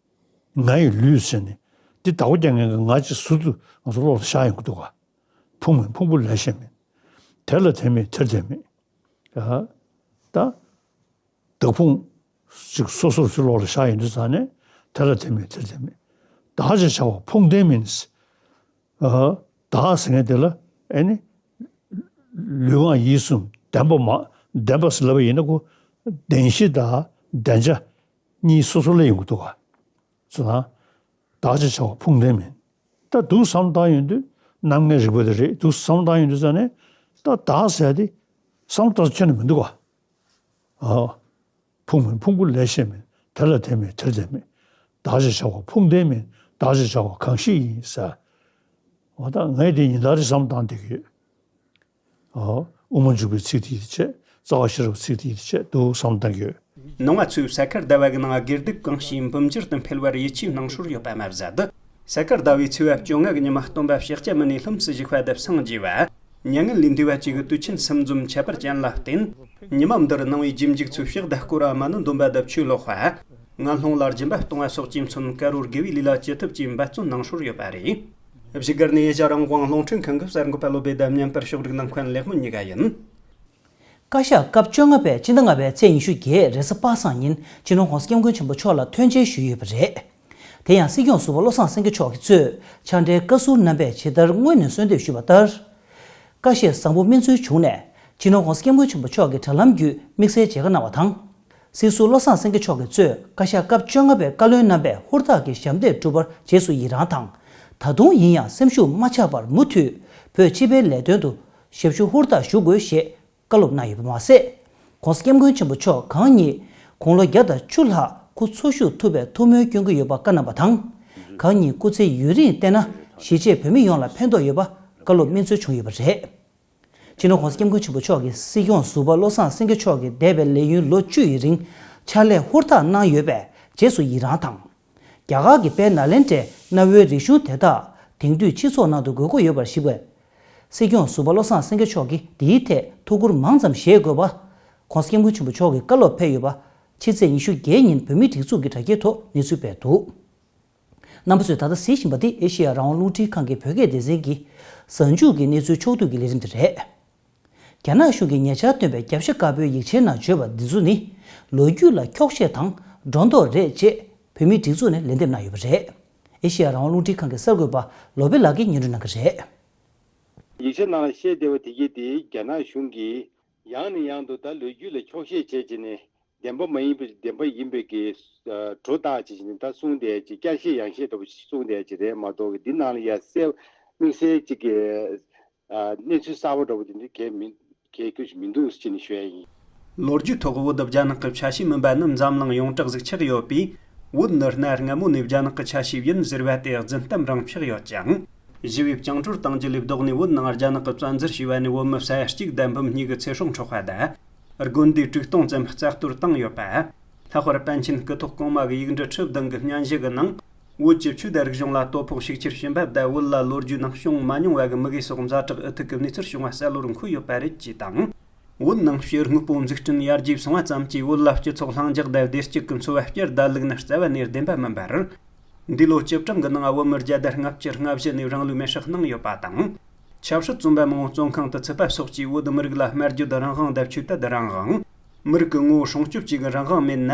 པ། ང་ཡི་ལུས་ཟེར་ནས་འདི་བདག་པོ་རྒྱག་མཁན་གྱི་ང་ཅིག་ཟུར་དུ་ང་ཚོ་བློ་ལ་ཤར་ཡོང་གི་འདུག་ག། ཕུང་མིན་ཕུང་པོ་ལས་གཞན་མིན། དེ་ལ་དེ་མེད་དེར་དེ་མེད། ཨ། ད། བདག་ཕུང་ཅིག་སོ་སོར་ཅིག་བློ་ལ་ཤར་ཡོང་དུས་ཙང་ནས། དེ་ལ་དེ་མེད་དེར་དེ་མེད། བདག་ཅེས་བྱ་བ་ཕུང་ལྡན་མིན། ཨ། བདག་ཟེར་མཁན་དེ་ལ་ཨེ་ནི་ལུས་ངག་ཡིད་གསུམ་ལྡན་པ་མ། ལྡན་པ་ཟེར་ལབ་པ་ཡིན་ན་ཁོ་བདེན་བཞི་དང་བདེན་བྱ་གཉིས་སོ་སོ་སླེབས་ཡོང་གི་འདུག་ག། སོང་ཙང་བདག་ཅེས་བྱ་བ་ཕུང་ལྡན་མིན། ད་འདུག་བསམ་བཏང་ཡོང་དུས་རྣམ་ལྔའི་རིག་པ་དེ་རེད། འདུག་བསམ་བཏང་ཡོང་དུས་ཙང་ནས་ད་བདག་ཟེར་ཡ་དེ་བསམ་བློ་ཏོག་ཙམ་ཁྱོན་ནས་མི་འདུག་ག། ཨ། ཕུང་མིན་ཕུང་པོ་ལས་གཞན་མིན། དེ་ལ་དེ་མེད་དེར་དེ་མེད། བདག་ཅེས་བྱ་བ་ཕུང་ལྡན་མིན། བདག་ཅེས་བྱ་བ་གང་ཞིག་ཡིན་ཟེར། འོ་ད་ངས་དེ་ཉིན་ལྟར་བསམ་བཏང་བསྡད་ཀྱི་ཡོད། ཨོ། དབུ་མ་འཇུག་པའི་ཚིག་དེ་ཡིད་ཆེས། རྩ་བ་ཤེས་རབ་ཚིག་དེ་ཡིད་ཆེས་འདུག་བསམ་བཏང་གི་ཡོད། ནང་པ་ཚོས་ས་ག་ཟླ་བ་གི་ནང་དགེ་སྡིག་གང་བྱས་འབུམ་འགྱུར་དུ་འཕེལ་བར་ཡིད་ཆེས་གནང་སྲོལ་ཡོད་པ་མ་ཟད། ས་ག་ཟླ་བའི་ཚེས་པ་བཅོ་ལྔ་གི་ཉི་མ་སྟོན་པ་ཤཱཀྱ་མུ་ནེ་ལྷུམས་སུ་ཞུགས་པ་དང་སངས་རྒྱས་པ། མྱ་ངན་ལས་འདས་པ་བཅས་ཀྱི་དུས་ཆེན་གསུམ་འཛོམས་ཁྱད་པར་ཅན་ལ་བརྟེན། ཉི་མ་འདིར་ནང་པའི་རྗེས་འཇུག་ཚོས་ཕྱག་དང་སྐོར་ར་མ་ཎི་འདོན་པ་དང་ཆོས་ཀློག་པ། ངན་སློང་ལ་སྦྱིན་པ་གཏོང་བ་སོགས་ཀྱིས་མཚོན་དཀར་པོར་དགེ་བའི་ལས་ལ་ཅི་ཐུབ་ཀྱིས་འབད་བརྩོན་གནང་སྲོལ་ཡོད་པ་རེད། བཞུགས་སྒར་ནས་ཨེ་ཤ་རང་དབང་རླུང་འཕྲིན་ཁང་གི་གསར་འགོད་པ་བློ་བྷེ་དང་མཉམ་པར་ཕྱོགས་སྒྲིག་གནང་མཁན་ལེགས་སྨོན་གཉིས་ཀ་ཡིན། བཀའ་ཤག་སྐབས་བཅོ་ལྔ་པས་སྤྱི་ཟླ་ལྔ་པའི་ཚེས་ཉི་ཤུ་བརྒྱད་རེས་གཟའ་པ་སངས་ཉིན་སྤྱི་ནོར་༸གོང་ས་༸སྐྱབས་མགོན་ཆེན་པོ་མཆོག་ལ་ཐོན་མཇལ་ཞུས་ཡོད་པ་རེད། དེ་ཡང་སྲིད་སྐྱོང་ཟུར་པ་བློ་བཟང་སེང་གེ་མཆོག་གིས་གཙོས་ཕྱག་སྦྲེལ་བཀའ་ཟུར་རྣམ་པས་ཇི་ལྟར་སྔོན་ནས་གསོལ་འདེབས་ཞུས་པ་ལྟར། ཀ་ཤས་བཟང་པོ་སྨིན་ཚུལ་བྱུང་ནས་སྤྱི་ནོར་༸གོང་ས་༸སྐྱབས་མགོན་ཆེན་པོ་མཆོག་གིས་དྲ་ལམ་བརྒྱུད་དམིགས་བསལ་མཇལ་ཁ་གནང་བ་དང་། སྲིད་ཟུར་བློ་བཟང་སེང་གེ་མཆོག་གིས་གཙོས་བཀའ་ཤག་སྐབས་བཅོ་ལྔ་པའི་བཀའ་བློན་རྣམ་པས་ཧུར་ཐག་གིས་ཞབས་འདེགས་བསྒྲུབས་པར་རྗེས་སུ་ཡི་རང་དང་། ད་དུང་ཡིན་ཡང་སེམས་ཤུགས་མ་ཆག་པར་མུ་མཐུད་བོད་སྤྱི་པའི་ལས་དོན་དུ་ཞབས་ཞུ་ཧུར་ཐག་ཞུ་དགོས་ཞེས་བཀའ་སློབ་གནང་ཡོད་པ་མ་ཟད། ༸གོང་ས་༸སྐྱབས་མགོན་ཆེན་པོ་མཆོག་གང་ཉིད་དགུང་ལོ་བརྒྱ་དང་བཅུ་ལྷག་སྐུ་འཚོ་བཞུགས་ཐུབ་པའི་ཐུགས་སྨོན་སྐྱོན་གྱི་ཡོད་པ་བཀའ་གནང་བ་དང་། གང་ཉིད་སྐུ་ཚེ་ཡུན་རིང་བརྟན་ན་གཞིས་བྱེས་བོད་མི་ཡོངས་ལ་ཕན་ཐོགས་ཡོད་པ་བཀའ་སློབ་སྨིན་ཚུལ་བྱུང་ཡོད་པ་རེད། སྤྱི་ནོར་༸གོང་ས་༸སྐྱབས་མགོན་ཆེན་པོ་མཆོག་གིས་སྲིད་སྐྱོང་ཟུར་པ་བློ་བཟང་སེང་གེ་མཆོག་གི་འདས་པའི་ལས་ཡུན་ལོ་བཅུ་ཡི་རིང་ཕྱག་ལས་ཧུར་ཐག་གནང་ཡོད་པས་རྗེས་སུ་ཡི་རང་དང་། རྒྱ་གར་གྱི་དཔལ་ནཱ་ལེནྡྲའི་གནའ་བོའི་རིག་གཞུང་དེ་དག་དེང་དུས་སྤྱི་ཚོགས་ནང་དུ་དགོས་མཁོ་ཡོད་པར་གཞིགས་པས། སྲིད་སྐྱོང་ཟུར་པ་བློ་བཟང་སེང་གེ་མཆོག་གིས་འདིའི་ཐད་ཐུགས་ཁུར་མང་ཙམ་བཞེས་དགོས་པ། ༸གོང་ས་༸སྐྱབས་མགོན་ཆེན་པོ་མཆོག་གིས་བཀའ་སློབ་ཕེབས་ཡོད་པ། ཕྱི་ཚེས་ཉི་ཤུ་བརྒྱད་ཉིན་བོད་མིའི་སྒྲིག་འཛུགས་ཀྱི་དྲ་རྒྱའི་ཐོག་གནས་ཚུལ་སྤེལ་འདུག་རྣམ་པ་ཚོས་ད་ལྟ་གཟིགས་བཞིན་པ་འདི་ཨེ་ཤེ་ཡ་རང་དབང་རླུང་འཕྲིན་ཁང་གི་བོད་སྐད་སྡེ་ཚན་གྱི་གཟའ་མཇུག་གི་གནས་ཚུལ་ཕྱོགས་བསྡུས་ཀྱི་ལས་རིམ་དེ་རེད། རྒྱ་ནག་གཞུང་གིས་ཉེ་ཆར་བཏོན་པའི་རྒྱབ་ཤ་དཀར་པོའི་ཡིག་ཆའི་ནང་བརྗོད་པ་འདི་ཚོ་ནི་ལོ་རྒྱུས་ལ་འཁྱོག་བཤད་དང་སྒྲོ་འདོགས་རེད་ཅེས་བོད་མིའི་སྒྲིག་འཛུགས་ནས་ལན་འདེབས་གནང་ཡོད་པ་རེད། ཨེ་ཤེ་ཡ་རང་དབང་རླུང་འཕྲིན་ཁང་གི་གསར་འགོད་པ་ལོ་པེ་ལགས་ཀྱིས་སྙན་སྒྲོན་གནང་གི་རེད། ཡིག་ཆ་ནང་ལ་བཤད་བསྡད་པ་དེ་གྱད་དེ་རྒྱ་ནག་གཞུང་གིས་ཡང་ནས་ཡང་དུ་ད་ལོ་རྒྱུས་ལ་འཁྱོག་བཤད་བྱས་བྱས་ནས་བདེན་པ་མ་ཡིན་པའི་བདེན་པ་ཡིན་པའི་གི་སྒྲོ་བཏགས་བྱས་བྱས་ནས་ད་གསུངས་བསྡད་ཀྱི་བསྐྱར་བཤད་ཡང་བཤད་འདྲ་པོ་ཞིག་གསུངས་བསྡད་ཀྱི་རེད་མ་གཏོགས་གི་འདི་ནང་ལ་ཡ་གསལ་དམིགས་བསལ་ཅིག་གི་གནས་ཚུལ་གསར་པ་འདྲ་པོ་དེ་འདྲ་གས་མི་གས་ཁྱོད་ཞིག་མི་འདུག་ཅེས་ནས་ཞུ་ཡ་ཡིན། ལོ་རྒྱུས་ཐོག་བོད་རྒྱ་ནག་གི་ཆ་ཤས་མིན་པ་ནི་འཛམ་གླིང་ཡོངས་གྲགས་ཟིག་ཆགས་ཡོད་པས། བོད་ནི་གནའ་སྔ་མོ་ནས་རྒྱ་ནག་གི་ཆ་ཤས་ཡིན་ཟེར་བ་དེ་རྫུན་གཏམ་རང་ཕྱོགས་ཡོད་ཅིང་། ཞི་བའི་བཅིངས་འགྲོལ་བཏང་རྒྱུ་ལས་ལྡོག་ནས་བོད་ནང་རྒྱ་ནག་གིས་བཙན་འཛུལ་བྱས་པ་ནས་བོད་མི་ས་ཡ་གཅིག་དང་འབུམ་གཉིས་ཀྱི་ཚེ་སྲོག་འཕྲོག་པ་དང་། དགོན་སྡེ་དྲུག་སྟོང་ཙམ་རྩ་གཏོར་བཏང་ཡོད་པ། ལྷག་པར་པཎ་ཆེན་སྐུ་ཐོག་གོང་མ་གི་ཡིག་འབྲུ་ཁྲི་བདུན་གྱི་སྙན་ཞུ་གི་ནང་། བོད་ཀྱི་ཆོས་དང་རིག་གཞུང་ལ་དོ་ཕོག་ཤུགས་ཆེར་ཕྱིན་པ་དང་། བོད་ལ་ལོ་རྒྱུས་ནང་བྱུང་མ་མྱོང་བ་གི་མི་དགེ་སོགས་ཛ་དྲག་ཨུ་ཐུག་གི་གནས་ཚུལ་བྱུང་བ་གསལ་བོར་འཁོད་ཡོད་པ་རེད་ཅེས་དང་། བོད་ནང་ཕྱི་དངོས་པོ་འཛུགས་སྐྲུན་ཡར་རྒྱས་སོང་བ་ཙམ་གྱིས་བོད་ལ་སྤྱི་ཚོགས་ལྷིང་འཇགས་དང་བདེ་སྐྱིད་ཀྱི་འཚོ་བ་བསྐྱར་ལྡན་ལུགས་ནི་རྩ་བ་ནས་བདེན་པ་མིན་པར། འདས་ལོ་བཅུ་གྲངས་ཀྱི་ནང་བོད་མི་བརྒྱ་དང་ལྔ་བཅུ་ང་བཞི་ནས་རང་ལུས་མེར་སྲེག་གནང་ཡོད་པ་དང་། ཆབ་སྲིད་བཙོན་པ་མང་བོ་བཙོན་ཁང་དུ་ཚུད་པ་སོགས་ཀྱིས་བོད་མི་རིགས་ལ་སྨྲ་བརྗོད་རང་དབང་དང་ཆོས་དད་རང་དབང་། མི་རིགས་ཀྱི་ངོ་བོ་སྲུང་སྐྱོབ་བཅས་ཀྱི་རང་དབང་མེད་ན།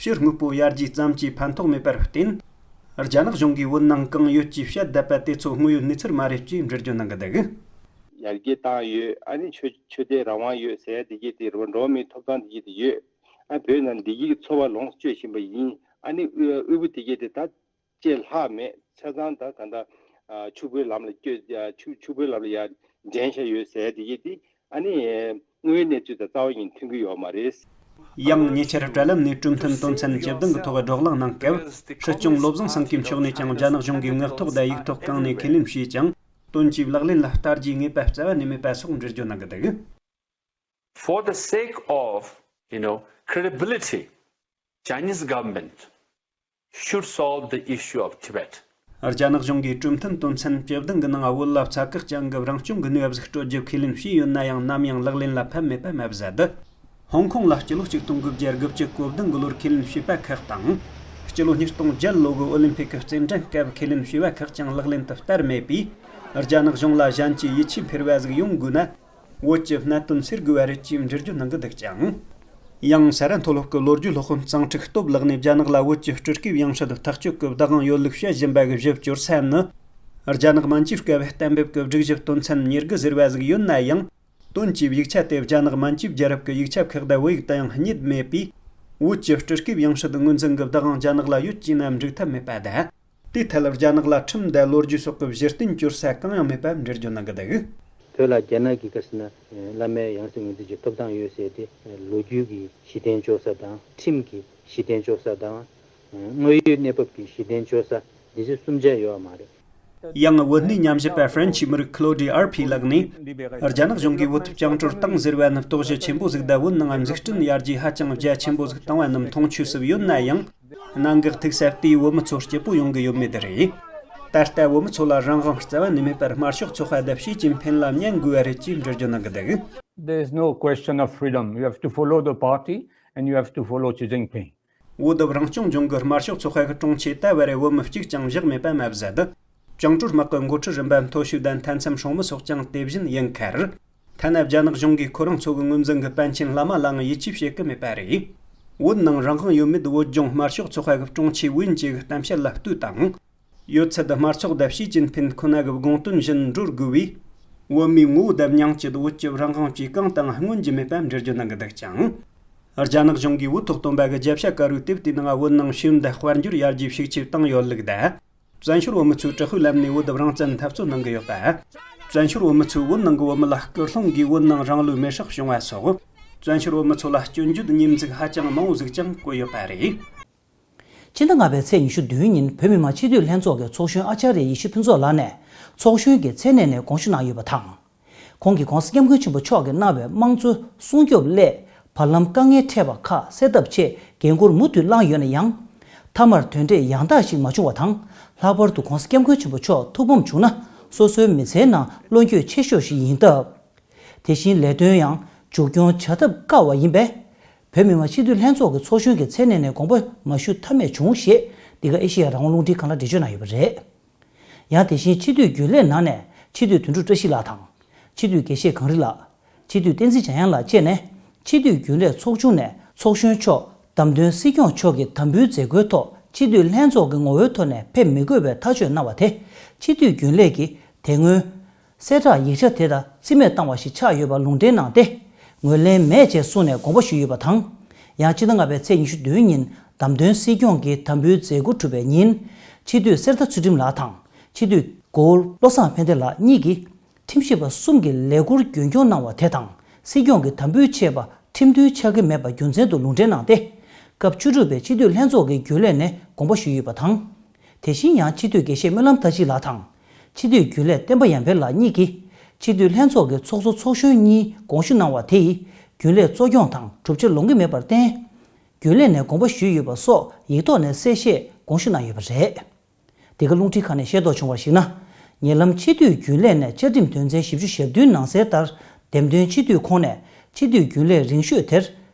ཕྱི་དངོས་པོ་ཡར་རྒྱས་ཙམ་གྱིས་ཕན་ཐོགས་མེད་པར་བརྟེན། རྒྱ་ནག་གཞུང་གིས་བོད་ནང་གང་ཡོད་ཀྱི་བཤད་བསྡད་པ་དེ་ཚོ་དངོས་ཡོད་གནས་ཚུལ་མ་རེད་ཅེས་འགྲེལ་བརྗོད་གནང་གི་འདུག་ཡར་རྒྱས་བཏང་ཡོད། ཨ་ནི་ཆོས་ཆོས་དད་རང་དབང་ཡོད་ཟེར་ཡ་དེ་གྱད་དེ་རེད་བ། འགྲོ་བ་མིའི་ཐོབ་ཐང་དེ་གྱད་དེ་ཡོད། ཨ་བོད་ནང་བདེ་སྐྱིད་ཀྱི་འཚོ་བ་ལོངས་སུ་སྤྱོད་བཞིན་པ་ཡིན། ཨ་ནི་དབུལ་དབུལ་པོ་དེ་གྱད་དེ་ད་ཅེས་ལྷག་མེད། ཆ་ཚང་ད་ག་འདྲ་ཕྱུག་པོའི་ལམ་ལ་བསྐྱོད། ཕྱུག་ཕྱུག་པོའི་ལམ་ལ་ཡར་འདྲེན་བཞག་ཡོད་ཟེར་ཡ་དེ་གྱད་དེ་ཨ་ནི་དངོས་ཡོད་གནས་ཚུལ་དང་རྩ་བ་ཉིད་མཐུན་གྱི་ཡོད་མ་རེད། ཡང་ཉེ་ཆར་དྲ་ལམ་ནས་གྲོས་མཐུན་དོན་ཚན་བཅུ་བདུན་གྱི་ཐོག་བགྲོ་གླེང་གནང་སྐབས། སྲིད་སྐྱོང་བློ་བཟང་སེང་གེ་མཆོག་ནས་ཀྱང་རྒྱ་ནག་གཞུང་གིས་ངག་ཐོག་དང་ཡིག་ཐོག་གང་ནས་ཁས་ལེན་བྱས་ཀྱང་། དོན་གྱིས་ལག་ལེན་ལ་བསྟར་རྒྱུའི་ངེས་པ་རྩ་བ་ནས་མེད་པ་སོགས་འགྲེལ་བརྗོད་གནང་གི་འདུག For the sake of, you know, credibility, Chinese government should solve the issue of Tibet. རྒྱ་ནག་གཞུང་གིས་གྲོས་མཐུན་དོན་ཚན་བཅུ་བདུན་གྱི་ནང་བོད་ལ་ཚ་ཁག་ཅན་གྱི་རང་སྐྱོང་གི་གནས་བབ་ཟིག་སྤྲོད་རྒྱུ་ཁས་ལེན་བྱས་ཡོད་ན་ཡང་ནམ་ཡང་ལག་ལེན་ལ་ཕན་མེད་པ་མ་ཟད། ཧོང་ཀོང་ལ་སྤྱི་ལོ་གཅིག་སྟོང་དགུ་བརྒྱ་དགུ་བཅུ་གོ་བདུན་གྱི་ལོར་ཁས་ལེན་བྱས་པ་ཁག་དང་། སྤྱི་ལོ་ཉིས་སྟོང་བརྒྱད་ལོ་གི་ཨོ་ལིམ་ཕིག་གི་རྩེད་འགྲན་སྐབས་ཁས་ལེན་བྱས་པ་ཁག་ཀྱང་ལག་ལེན་དུ་བསྟར་མེད་པས། རྒྱ་ནག་གཞུང་ལ་གཞན་གྱིས་ཡིད་ཆེས་འཕེར་བ་ཟིག་ཡོང་དགོས་ན། བོད་ཀྱི་གནད་དོན་སེལ་དགོས་པ་རེད་ཅེས་འགྲེལ་བརྗོད་གནང་གི་འདུག་ཅིང་། ཡང་ས་རཱ་མཐོ་སློབ་ཀྱི་ལོ་རྒྱུས་སློབ་དཔོན་གཙང་ཁྲིག་སྟོབས་ལགས་ནས་རྒྱ་ནག་ལ་བོད་ཀྱི་སྤྲུལ་སྐུའི་ཡང་སྲིད་ཐག་གཅོད་ཀྱི་བདག་དབང་ཡོད་ལུགས་བཤད་བཞིན་པ་གི་ཞིབ་སྐྱོར་ས་ནི། རྒྱ་ནག་མན་ཇུའི་སྐབས་གཏན་འབེབས་ཀྱི་སྒྲིག་གཞི་དོན་ཚན་ཉེར་དགུ་ཟེར་བ་ཟིག་ཡོད་ན་ཡང་། དོན་གྱི་ཡིག་ཆ་དེ་རྒྱ་ནག་མན་ཇུའི་རྒྱལ་རབས་ཀྱི་ཡིག་ཆ་ཁག་དང་བོད་ཡིག་དུ་ཡང་རྙེད་མེད་པས། བོད་ཀྱི་སྤྲུལ་སྐུའི་ཡང་སྲིད་ངོས་འཛིན་གྱི་བདག་དབང་རྒྱ་ནག་ལ་ཡོད་ཅེ་ན་འགྲིག་ཐབས་མེད་པ་དང་། དེའི་ཐད་ལ་རྒྱ་ནག་ལ་ཁྲིམས་དང་ལོ་རྒྱུས་སོགས་ཀྱི་གཞི་རྟེན་བཅོལ་ས་གང་ཡང་མེད་པ་འགྲེལ་བརྗོད་གནང་གི་འདུག་བོད་ལ་རྒྱ་ནག་གི་ག་ཟེར་ན་བླ་མའི་ཡང་སྲིད་ངོས་འཛིན་གྱི་ཐོབ་ཐང་ཡོད་ཟེར་ཏེ། ལོ་རྒྱུས་ཀྱི་གཞི་རྟེན་བཅོལ་ས་དང་ཁྲིམས་ཀྱི་གཞི་རྟེན་བཅོལ་ས་དང་། དངོས་ཡོད་གནས་བབ་ཀྱི་གཞི་རྟེན་བཅོལ་ས་འདི་ཚོ་གསུམ་ཆ་ཡོད་མ་རེད། ཡང་བོད་གནས་ཉམས་ཞིབ་པ་ཧྥ་རན་ཆི་མི་རིགས་ཁི་ལོ་ཌི་ཨར་ཕི་ལགས་ནས། རྒྱ་ནག་གཞུང་གིས་བོད་བཅིངས་འགྲོལ་བཏང་ཟེར་བ་ནི་རྟོག་ཞིབ་ཆེན་པོ་ཟིག་དང་བོད་ནང་འཛུགས་སྐྲུན་ཡར་རྒྱས་ཧ་ཅང་རྒྱ་ཆེན་པོ་ཟིག་བཏང་བ་རྣམས་མཐོང་ཆོས་སུ་ཡོད་ན་ཡང་། གནད་འགག་ཐུག་ས་དེས་བོད་མི་ཚོ་སྐྱིད་པོ་ཡོང་གི་ཡོད་མེད་དེ་རེད། ད་ལྟ་བོད་མི་ཚོ་ལ་རང་དབང་རྩ་བ་ནས་མེད་པར་དམར་ཤོག་ཚོགས་པ་དང་ཞི་ཅིན་ཕིན་ལ་ཉན་དགོས་པ་རེད་ཅེས་འགྲེལ་བརྗོད་གནང་གི་འདུག There is no question of freedom. You have to follow the party and you have to follow Xi Jinping. བོད་རང་སྐྱོང་ལྗོངས་ཀྱི་དམར་ཤོག་ཚོགས་པ་གི་དྲུང་ཆེ་ད་བར་བོད་མི་གཅིག་ཀྱང་བཞག་མེད་པ་མ་ཟད། བཅིངས་འགྲོལ་དམག་གི་འགོ་ཁྲིད་རིམ་པ་མཐོ་ཤོས་དང་མཐའ་མཚམས་སྲུང་མི་སོགས་ཀྱང་དེ་བཞིན་ཡིན་ཁར། ཐ་ན་རྒྱ་ནག་གཞུང་གིས་ཁོ་རང་ཚོ་གི་ངོས་འཛིན་གྱི་པཎ་ཆེན་བླ་མ་ལའང་ཡིད་ཆེས་བྱེད་ཀྱི་མེད་པ་རེད། བོད་ནང་རང་དབང་ཡོད་མེད་བོད་ལྗོངས་དམར་ཤོག་ཚོགས་པ་གི་དྲུང་ཆེ་ཝུན་ཅེ་གི་གཏམ་བཤད་ལ་ལྟོས་དང་། ཡོད་ཚད་དམར་ཚོགས་དང་ཞི་ཅིན་ཕིན་ཁོ་ན་གི་དགོངས་དོན་བཞིན་འགྲོ་དགོས་པས། བོད་མིའི་ངོ་བོ་དང་སྙིང་སྟོབས་བོད་ཀྱི་རང་དབང་ཇེ་གང་དང་མངོན་གྱི་མེད་པ་འགྲེལ་བརྗོད་གནང་གི་འདུག་ཅིང་། རྒྱ་ནག་གཞུང་གིས་བོད་ཐོག་བཏོན་པ་གི་རྒྱལ་བྱ་དཀར་པོའི་དེབ་དེའི་ནང་བོད་ནང་ཤེས་ཡོན་དང་དཔལ་འབྱོར་ཡར་རྒྱས་ཤུགས་ཆེ་བཏང་ཡོད་ལུགས་དང་། བཙན་བྱོལ་བོད་མི་ཚོས་དྲག་པོའི་ལམ་ནས་བོད་དུ་རང་བཙན་འཐབ་རྩོད་གནང་གི་ཡོད་པ། བཙན་བྱོལ་བོད་མི་ཚོས་བོད་ནང་གི་བོད་མི་ལ་སྐུལ་སློང་གིས་བོད་ནང་རང་ལུས་མེར་སྲེག་བྱུང་བ་སོགས། བཙན་བྱོལ་བོད་མི་ཚོ་ལ་སྐྱོན་བརྗོད་ཉེས་འཛུགས་ཧ་ཅང་མང་བོ་ཟིག་ཀྱང་བཀོད་ཡོད་པ་རེད། ཕྱི་ཟླ་ལྔ་པའི་ཚེས་ཉི་ཤུ་བདུན་ཉིན་བོད་མི་མང་སྤྱི་འཐུས་ལྷན་ཚོགས་ཀྱི་ཚོགས་གཞོན་ཨ་ཅཱརྱ་ཡེ་ཤེས་ཕུན་ཚོགས་ལགས་ནས་ཚོགས་གཞོན་གྱི་མཚན་གནས་ནས་དགོངས་ཞུ་གནང་ཡོད་པ་དང་། ཁོང་གིས་༸གོང་ས་༸སྐྱབས་མགོན་ཆེན་པོ་མཆོག་གིས་གནང་བའི་དམངས་གཙོ་སྲུང་སྐྱོབ་སླད་བར་ལམ་དཀའ་ངལ་འཕྲད་པ་ཁག་སེལ་ཐབས་ཆེད་འགན་འཁུར་མུ་མཐུད་བླངས་ཡོད་ན་ཡང་། མཐའ་མར་དོན་འབྲས་ཡང་དག་ཞིག་མ་བྱུང་བ་དང་། ལྷག་པར་དུ་༸གོང་ས་༸སྐྱབས་མགོན་ཆེན་པོ་མཆོག་ཐུགས་ཕམ་བྱུང་ན། སོ་སོའི་མི་ཚེའི་ནང་བློ་འགྱོད་ཆེ་ཤོས་ཤིག་ཡིན་སྟབས། དེ་བཞིན་ལས་དོན་ཡང་མཇུག་སྐྱོང་བྱ་ཐབས་དཀའ་བ་ཡིན་པས། བོད་མི་མང་སྤྱི་འཐུས་ལྷན་ཚོགས་ཀྱི་ཚོགས་གཞོན་གྱི་མཚན་གནས་ནས་དགོངས་པ་མ་ཞུ་ཐབས་མེད་བྱུང་ཞེས། འདི་ག་ཨེ་ཤེ་ཡ་རང་དབང་རླུང་འཕྲིན་ཁང་ལ་འགྲེལ་བརྗོད་གནང་ཡོད་པ་རེད། ཡང་དེ་བཞིན་སྤྱི་འཐུས་རྒྱུན་ལས་ནང་ནས་སྤྱི་འཐུས་དོན་གྲུབ་བཀྲ་ཤིས་ལགས་དང་། སྤྱི་འཐུས་དགེ་བཤེས་གངས་རི་ལགས། སྤྱི་འཐུས་བསྟན་འཛིན་འཇམ་དབྱངས་ལགས་བཅས་ནས། སྤྱི་འཐུས་རྒྱུན་ལས་ཚོགས་ཆུང་ནས་ཚོགས་གཞོན་མཆོག་བདམས་ཐོན་སྲིད་སྐྱོང་མཆོག་གི་དམ་འབུལ་མཛད་སྒོའི་ཐོག་སྤྱི་འཐུས་ལྷན་ཚོགས་ཀྱི་ངོ་བོའི་ཐོག་ནས་ཕེབས་མི་དགོས་པའི་ཐག་གཅོད་གནང་བ་དེ། སྤྱི་འཐུས་རྒྱུན་ལས་ཀྱིས་དེ་སྔོན་གསལ་བསྒྲགས་ཡིག་ཆ་དེ་དང་རྩིས་མེད་བཏང་བ་ཞིག་ཆགས་ཡོད་པ་ལུང་འདྲེན་གནང་སྟེ། ངོས་ལེན་མེད་ཅེས་གསུངས་ནས་དགོངས་པ་ཞུས་ཡོད་པ་དང་། ཡང་སྤྱི་ཟླ་ལྔ་པའི་ཚེས་ཉི་ཤུ་བདུན་ཉིན་བདམས་ཐོན་སྲིད་སྐྱོང་གི་དམ་འབུལ་མཛད་སྒོ་གྲུབ་པའི་ཉིན། སྤྱི་འཐུས་གསེར་རྟ་ཚུལ་ཁྲིམས་ལགས་དང་། སྤྱི་འཐུས་གོ་བོ་བློ་བཟང་ཕན་བདེ་ལགས་གཉིས་ཀྱིས། ཁྲིམས་ཞིབ་པ་གསུམ་གྱི་ལས་ཁུར་རྒྱུན་སྐྱོང་གནང་བ་དེ་དང་། སྲིད་སྐྱོང་གི་དམ་འབུལ་ཆད་པ་ཁྲིམས་མཐུན་ཆགས་ཀྱི་མེད་པ་རྒྱུ་མཚན་དུ་ལུང་འདྲེན་གནང་སྟེ། སྐབས་བཅུ་དྲུག་པའི་སྤྱི་འཐུས་ལྷན་ཚོགས་ཀྱི་རྒྱུན་ལས་ནས་དགོངས་པ་ཞུས་ཡོད་པ་དང་། དེ་བཞིན་ཡང་སྤྱི་འཐུས་དགེ་བཤེས་སྨོན་ལམ་དར་ཅིག་ལགས་དང་། སྤྱི་འཐུས་རྒྱུན་ལས་བསྟན་པ་ཡར་འཕེལ་ལགས་གཉིས་ཀྱིས། སྤྱི་འཐུས་ལྷན་ཚོགས་ཀྱི་ཚོགས་གཙོ་ཚོགས་གཞོན་གཉིས་དགོངས་ཞུ་གནང་བ་དེ་ཡིས། རྒྱུན་ལས་གཙོ་སྐྱོང་དང་གྲུབ་ཆ་ལོང་གི་མེད་པར་བརྟེན། རྒྱུན་ལས་ནས་དགོངས་པ་ཞུས་ཡོད་པ་སོགས་ཡིག་ཐོག་ནས་གསལ་བཤད་དགོངས་ཞུ་གནང་ཡོད་པ་རེད། འདི་ག་རླུང་འཕྲིན་ཁང་ནས་ཤེས་རྟོགས་བྱུང་བར་གཞིགས་ན། ཉེ་ལམ་སྤྱི་འཐུས་རྒྱུན་ལས་ནས་བཅའ་ཁྲིམས་དོན་ཚན་བཞི་བཅུ་ཞེ་བདུན་ནང་གསལ་ལྟར། འདེམས་ཐོན་སྤྱི་འཐུས་ཁོངས་ནས་སྤྱི་འཐུས་རྒྱུན་ལས་རིང་ཤོས་དེར།